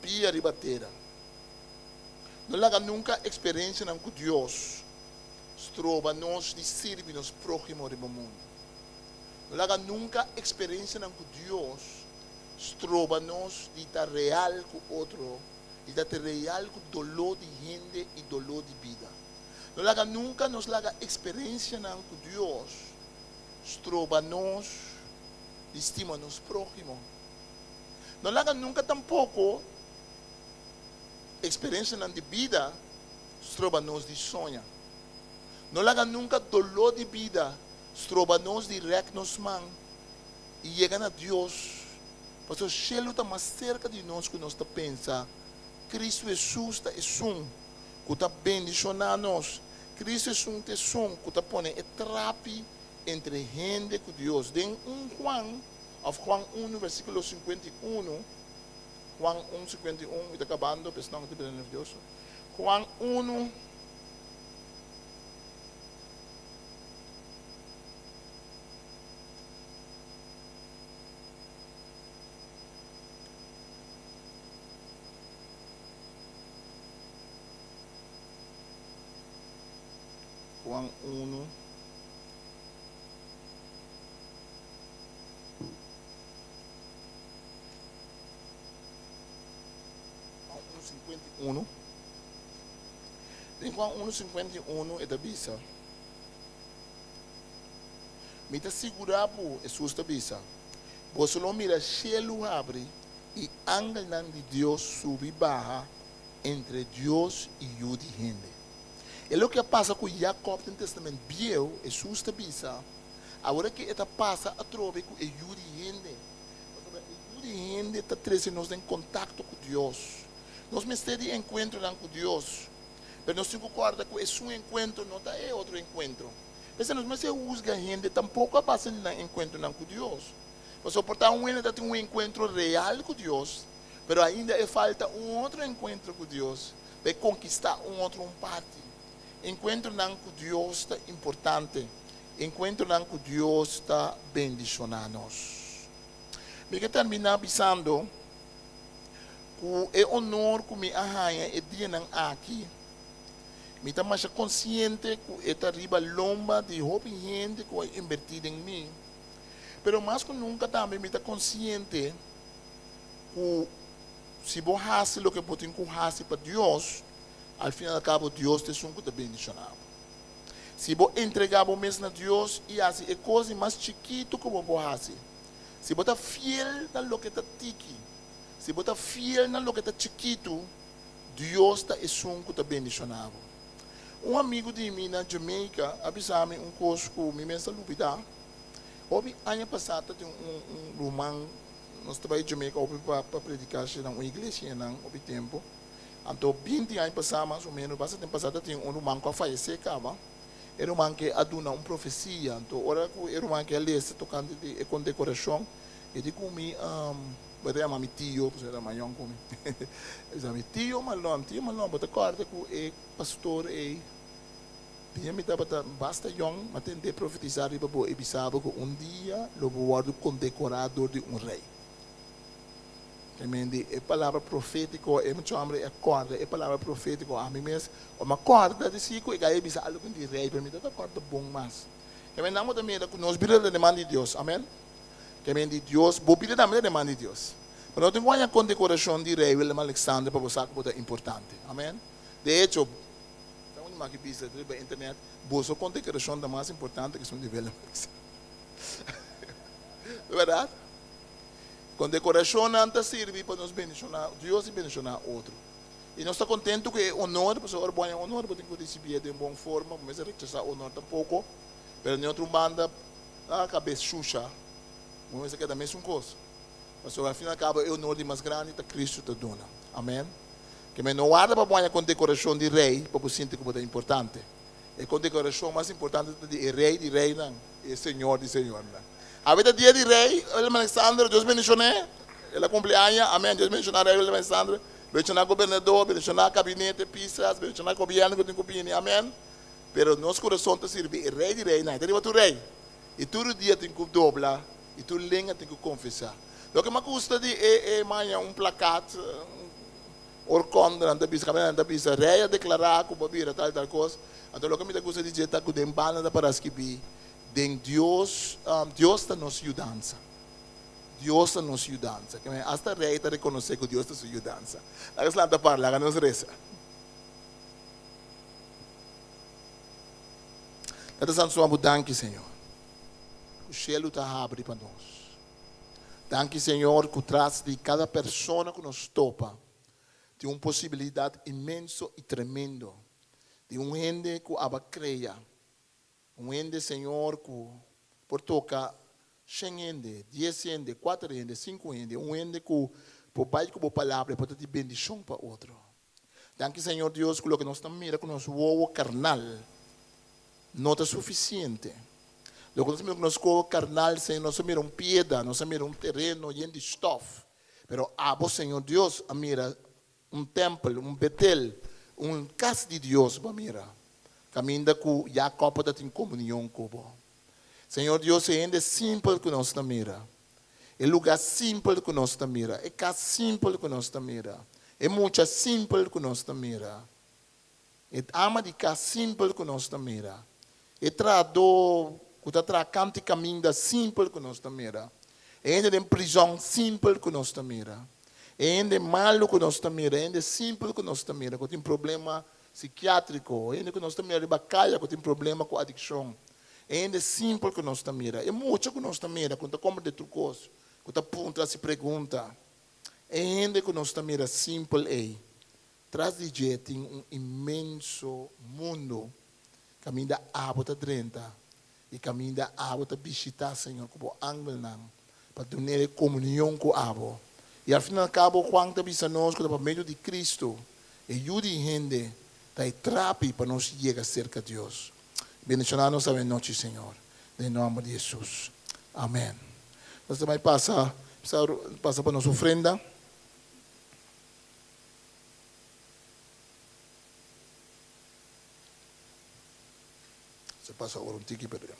Pia riba tera. No laga nunka eksperensianan ku Dios stroba nos di sirbi nos próhimo riba mundu. No laga nunka eksperensianan ku Dios stroba nos di ta real ku otro, di ta real ku doló di hende i doló di bida. No laga nunka nos laga eksperensianan ku Dios stroba nos di stima nos próhimo. No laga nunka tampoko eksperensianan di bida stroba nos di soña. No laga nunka doló di bida stroba nos di rèk nos man i yega na Dios, pasobra shelu ta mas serka di nos ku nos ta pensa. Kristu Hesus ta esun ku ta bendishoná nos. Kristu Hesus ta esun ku ta pone e trapi entre hende ku Dios. Den un Juan, òf Juan unu versíkulo 51, Juan un 51, mi ta kabando, p'esnan ku ta bira nervioso. Juan unu. Juan unu. Juan unu 51. Den Juan unu 51 e ta bisa. Mi ta sigurá bo, Hesus ta bisa, boso lo mira shelu habri i angelnan di Dios subi baha entre Dios i yu di hende. E loke a pasa ku Jakòb den Testament Bieu, Hesus ta bisa, awor aki e ta pasa atrobe ku e yu di hende, pasobra e yu di hende ta trese nos den kontakto ku Dios. Nos mester di enkuentronan ku Dios, pero nos tin ku kòrda ku esun enkuentro no ta e otro enkuentro. P'esei nos mester husga hende tampoko a base di nan enkuentronan ku Dios. Pasobra por ta un hende ta tin un enkuentro real ku Dios, pero ainda e falta un otro enkuentro ku Dios pa e konkistá un otro un parti. Enkuentronan ku Dios ta importante. Enkuentronan ku Dios ta bendishoná nos. Mi ke terminá bisando ku e honor ku mi a haña e dianan aki, Mi ta masha konsiente ku e ta riba lomba di hopi hende ku a inbertí den mi, pero mas ku nunka tambe mi ta konsiente ku si bo hasi loke bo tin ku hasi pa Dios, al fin al kabo Dios ta esun ku ta bendishoná bo. Si bo entregá bo mes na Dios i hasi e kos di mas chikitu ku bo por hasi, si bo ta fiel na loke ta tiki, si bo ta fiel na loke ta chikitu, Dios ta esun ku ta bendishoná bo. Un amigu di mi na Jamaica a bisa mi un kos ku mi mes a lubidá. Hopi aña pasá ta tin un un ruman, nos ta bai Jamaica hopi pa pa prediká na un iglesia einan hopi tempu. Anto binti aña pasá mas o ménos, basta tempu pasá ta tin un ruman ku a fayesé kaba. E ruman ke a duna un profesia. Anto ora ku e ruman ke a lesa tokante di e kondekorashon, e di ku mi, bo ta yama mi tio, pasobra e ta mas yòn ku mi. E bisa mi, Tio Malon, tio Malon, bo ta kòrda ku e pastor ei dia mi tabata basta yòn, mi a tend'é profetisá riba bo i bisa bo ku un dia lo bo wòrdu kondekorá dor di un rei. Tremendo e palabra profétiko, e mucha hòmber ei a kòrda e palabra profétiko. Ami mes, ora mi a kòrda di si ku e gai a bisa algu di rei, pero mi no ta kòrda bon mas. Ke men nan bo ta mira ku nos bida ta den man di Dios. Amen. Ke men di Dios, bo bida tambe ta den man di Dios. Pero no tin ku haña kondekorashon di rei Willem Alexander pa bo sa ku bo ta importante. Amen. De echo, ta un maki bisa riba internet, boso kondekorashon ta mas importante ku esun di Willem Alexander. Bèrdat? Kondekorashonnan ta sirbi pa nos bendishoná Dios i bendishoná otro. I nos ta kontentu ku e onor, pasobra ora bo haña onor bo tin ku risibié den bon forma, bo mester rechasá onor tampoko, pero den otro un banda na kabes shusha, bo mester keda mesun kos, pasobra al fin al kabo e onor di mas grandi ta Kristu ta duna. Amen. Ke men no warda pa bo haña kondekorashon di rei pa bo sinti ku bo ta importante. E kondekorashon mas importante ta di e Rei di reinan i e Señor di señornan. Awe ta dia di Rei Willem Alexander, Dios bendishon'é, el a kumpli aña, amen, Dios bendishoná Rei Willem Alexander, bendishoná gobernador, bendishoná kabinete Pisas, bendishoná gobièrnu ku tin ku bini, amen. Pero nos kurason ta sirbi e Rei di reinan, e ta riba tur rei, i tur dia tin ku dobla, i tur lenga tin ku konfesá. Loke mi a gusta di e e maña un plakat, Orkon nan ta bisa, kaminda nan ta bisa, Rei a deklará ku bo a bira tal i tal kos. Anto loke mi ta gusta di dje ta ku den banda ta para skibí, Den Dios, Dios ta nos yudansa. Dios ta nos yudansa. Ke men asta rei ta rekonosé ku Dios ta su yudansa. Laga esnan ta para, laga nos resa. Tata Santu suma bo danki, Señor, ku shelu ta habri pa nos. Danki Señor ku tras di kada persona ku nos topa tin un posibilidat inmenso i tremendo di un hende ku aba krea, un hende Señor ku por toka shen hende, dies hende, kuater hende, sinku hende, un hende ku por bai ku bo palabra i por ta di bendishon pa otro. Danki Señor Dios ku loke nos ta mira ku nos wowo karnal no ta sufisiente. Loke nos ta mira ku nos wowo karnal, Señor, nos a mira un pieda, nos a mira un tereno yen di stof. Pero abo, Señor Dios, a mira un tèmpel, un Betel, un kas di Dios bo a mira, kaminda ku Jakòb ta tin komunion ku bo. Señor Dios, e hende simpel ku nos ta mira, e lugá simpel ku nos ta mira, e kas simpel ku nos ta mira, e mucha simpel ku nos ta mira, e ama di kas simpel ku nos ta mira, e trahadó ku ta traha kanti kaminda simpel ku nos ta mira, e hende den prizòn simpel ku nos ta mira, e hende malu ku nos ta mira, e hende simpel ku nos ta mira ku tin problema sikiátriko, hende ku nos ta mira riba kaya ku tin problema ku adikshon, e hende simpel ku nos ta mira, e mucha ku nos ta mira ku no ta komprendé tur kos, ku ta puntra hasi pregunta, e hende ku nos ta mira simpel ei, tras di dje tin un inmenso mundu kaminda abo ta drenta i kaminda abo ta bishitá, Señor, ku bo angelnan pa dun'é e komunion ku abo. I al fin al kabo, Juan ta bisa nos ku ta pa medio di Kristu, e Yu di hende, ta e trapi pa nos yega serka Dios. Bendishoná nos awe nochi, Señor, den nòmber di Hesus. Amèn. Nos ta bai pasa pasa pa nos ofrenda. Se pasa ora un tiki pero.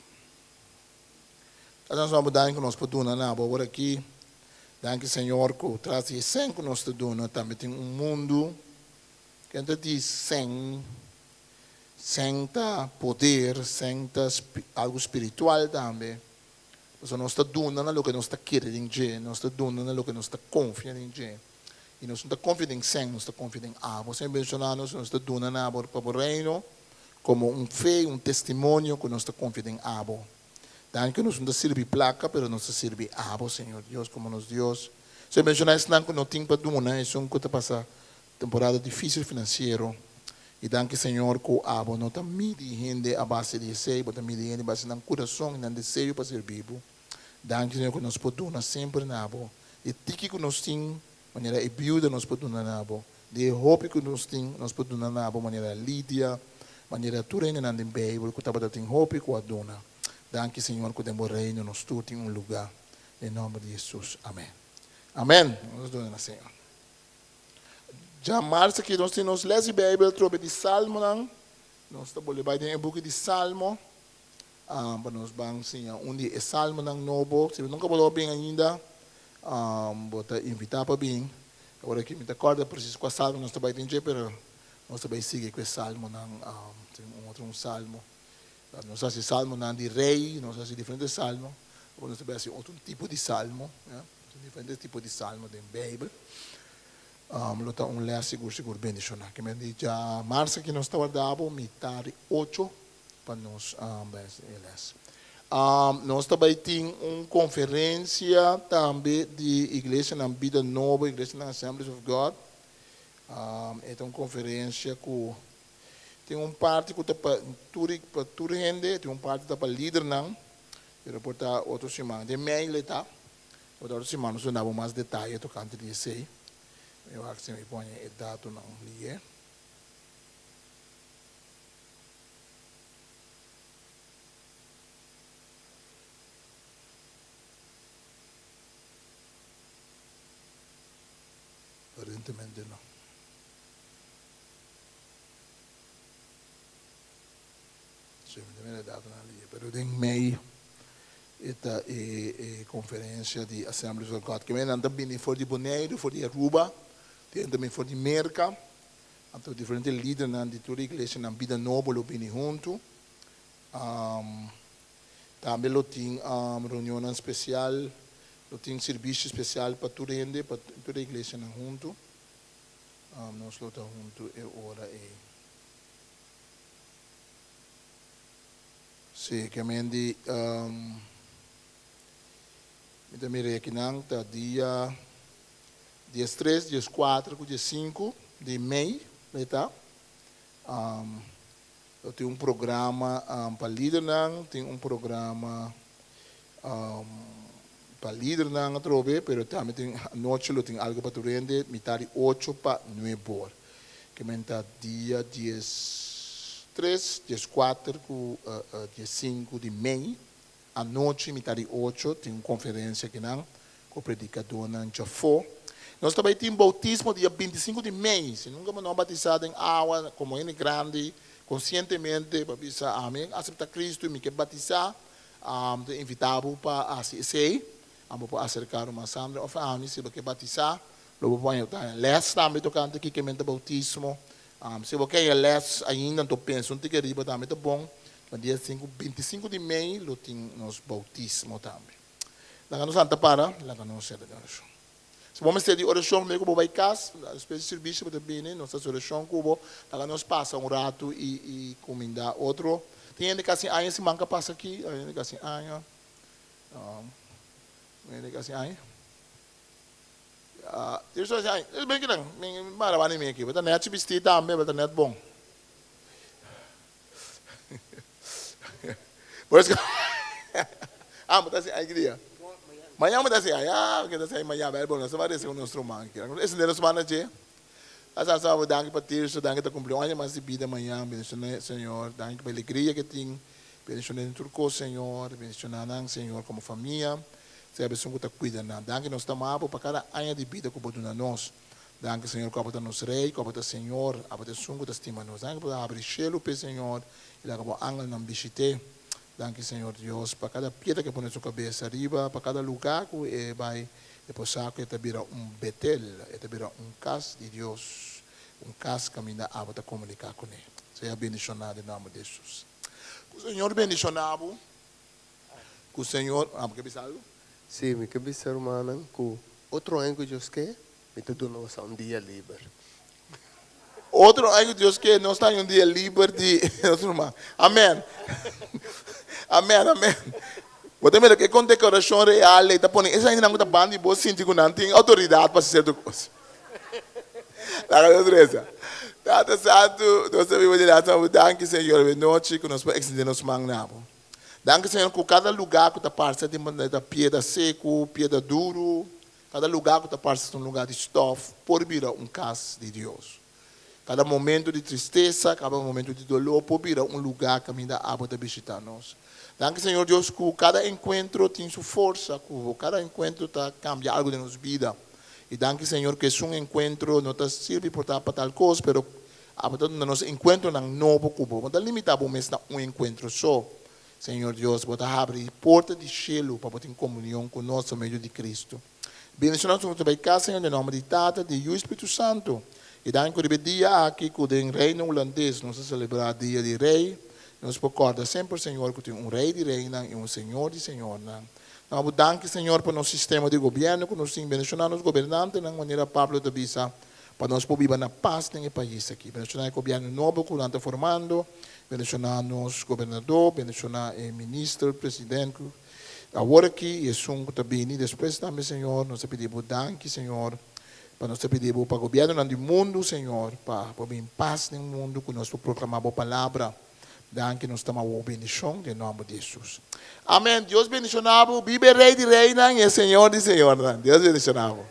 Tata nos amo danki ku nos por duna na bo awor aki. Danki Señor ku tras di e sèn ku nos ta duna tambe tin un mundu. Ken ta di sèn? Sèn ta poder, sèn ta algu spiritual tambe. Pasobra nos ta duna na loke nos ta kere den dje, nos ta duna na loke nos ta konfia den dje. I nos no ta konfia den sèn, nos ta konfia den abo. Señor bendishoná nos, nos ta duna na bo pa bo reino komo un fe i un testimonio ku nos ta konfia den abo. Danki ku nos no ta sirbi plaka, pero nos ta sirbi abo, Señor Dios, komo nos Dios. Señor bendishoná esnan ku no tin pa duna, esun ku ta pasa temporada difísil finansiero. I danki Señor ku abo no ta midi hende a base di esei, bo ta midi hende a base di nan kurason i nan deseo pa sirbi bo. Danki Señor ku nos por duna semper na bo e tiki ku nos tin, manera e biuda nos por duna na bo, di e hopi ku nos tin nos por duna na bo manera Lidia. Manera tur hendenan den Beibel ku tabata tin hopi ku a duna. Danki Señor ku den bo Reino nos tur tin un lugá. Den nòmber di Hesus, amèn. Amèn. Nos duna na Señor. Djamars aki nos tin nos lès di Beibel trobe di Salmonan. Nos ta bolbe bai den e buki di Salmo pa nos ban siña un di e salmonan nobo. Si bo nunka bo lo bin ainda, bo ta invitá pa bin. Awor aki mi ta kòrda presis kua salmo nos ta bai den dje, pero nos ta bai sigui ku e salmonan. Tin un otro un salmo. Nos a hasi salmonan di rei, nos a hasi diferente salmo. Awor nos ta bai hasi otro tipo di salmo. Tin diferente tipo di salmo den Beibel. Lo ta un lès sigur sigur bendishoná. Ke men di dja mars aki nos ta warda bo mitar di ocho pa nos bai hasi e lès. Nos ta bai tin un konferensia tambe di iglesianan Bida Nobo, iglesianan Assemblies of God. E ta un konferensia ku tin un parti ku ta pa tur pa tur hende, tin un parti ta pa lidernan, pero por ta otro siman. Den mei lo e ta. Otro siman nos lo dabo mas detaye tokante di esei. Mi wak si mi pone e datonan lié. Aparentemente no. Si, mi ta mira e datonan lié, pero den mei E ta e conferencia di Assemblies of God. Kimen nan ta bini for di Boneiru, for di Aruba, tin ta bini for di Merca. Anto diferente lidernan di tur iglesianan Bida Nobo lo bini huntu. Tambe lo tin reunionnan special, lo tin servicio special pa tur hende, pa tur e iglesianan huntu. Nos lo ta huntu e ora ei. Sí, ke men di mi ta mira ekinan ta dia diestres, dieskuater ku diesinku di mei lo ta. Lo tin un programa pa lidernan, tin un programa pa lidernan atrobe, pero tambe tin anochi lo tin algu pa tur hende mitar di ocho pa nuebe or. Ke men ta dia diestres, dieskuater ku diesinku di mei anochi mitar di ocho tin un konferensia akinan ku predikadónan djafó. Nos ta bai tin boutismo dia bintisinku di mei. Si nunka bo no a batisá den awa komo hende grandi konsientemente pa bisa ami a aseptá Kristu i mi ke batisá, Mi ta invitá bo pa hasi esei. Abo por aserká Ruman Sandra òf ami si bo ke batisá. Lo bo por haña lès tambe tokante kikimento boutismo. Si bo ke haña lès ainda, anto pensa un tiki riba tambe ta bon. Ma dia sinku, bintisinku di mei lo tin nos boutismo tambe. Laga nos lanta para, laga nos sera den orashon. Si bo mester di orashon promé ku bo bai kas, despues di sirbishi bo ta bini, nos ta hasi orashon ku bo, laga nos pasa un ratu i i kumindá otro. Tin hende kasi aña siman ka pasa aki, tin hende kasi aña, tin hende kasi aña. Tin hende kasi aña, bin kinan, bin mara banda di mi aki, bo ta nèchi bistí tambe, bo ta nèt bon. Por eso ah, bo ta hasi aña ki dia? Mañan bo ta hasi aña, ah, oke ta hasi aña mañan, bel bon, nos ta bai resa ku nos ruman aki. Esende nos manda dje. Asa sa bo danki pa Tirso, danki ta kumpli un aña mas di bida mañan, bendishoná Señor, danki pa e alegria ke tin, bendishoná den tur kos Señor, bendishoná nan Señor komo famia, sea bo esun ku ta kuida nan. Danki nos ta ama bo pa kada aña di bida ku bo duna nos. Danki Señor ku abo ta nos Rey, ku abo ta Señor, abo ta esun ku ta stima nos. Danki pa habri shelu p'e Señor i laga bo angelnan bishit'é. Danki Señor Dios pa kada piedra ku e pone su kabes ariba, pa kada lugá ku e bai e por sa ku e ta bira un Betel, e ta bira un kas di Dios, un kas kaminda abo ta komuniká kuné. Sea bendishoná den nòmber di Hesus. Ku Señor bendishoná bo. Ku Señor, abo ke bisa algu? Sí, mi ke bisa rumannan ku otro aña ku Dios ke, mi ta duna boso un dia liber. Otro aña ku Dios ke, nos ta haña un dia liber di nos ruman. Amèn. Amèn, amèn. Bo ta mira ku e kondekorashon real ei ta pone e hendenan ku ta banda di bo sinti ku nan tin outoridat pa hasi sierto kos. Laga nos resa. Tata Santu, nos ta biba dilanti bo. Danki, Señor, e nochi ku nos por ekstendé nos man na bo. Danki Señor ku kada lugá ku ta parse di manera piedra seku, piedra duru, kada lugá ku ta parse un lugá di stòf por bira un kas di Dios. Kada momento di tristesa, kada momento di doló por bira un lugá kaminda abo ta bishitá nos. Danki Señor Dios ku kada enkuentro tin su forsa, ku kada enkuentro ta kambia algu den nos bida. I danki Señor ku esun enkuentro no ta sirbi por ta pa tal kos, pero abo ta duna nos enkuentronan nobo ku bo no ta limitá bo mes na un enkuentro so. Señor Dios, bo ta habri porta di shelu pa bo tin komunion ku nos pa medio di Kristu. Bendiciona nos ta bay cas, Señor, den nomber di Tata, di Yu y Spiritu Santo. Y danki cu riba e dia aki cu den Reino Hulandes nos ta celebra Dia di Rey, nos por corda semper, Señor, cu tin un Rey di Reynan y un Señor di Señornan. Nos bo danki, Señor, pa nos sistema di gobierno cu nos tin. Bendiciona nos gobernantenan, manera Pablo ta bisa, pa nos por biba na paz den e pais aki. Bendiciona e gobierno nobo cu nan ta formando. Bendiciona nos gobernador, bendiciona e minister, president cu. Awor aki i esun ku ta bini despues tambe, Señor, nos ta pidi Bo danki, Señor, pa nos ta pidi Bo pa gobièrnunan di mundu, Señor, pa Bo bin pas den mundu ku nos por proklamá Bo palabra. Danki, nos ta mawou bendishon den nòmber di Hesus. Amen. Dios bendishoná bo. Biba e Rei di reinan i e Señor di señornan. Dios bendishoná bo.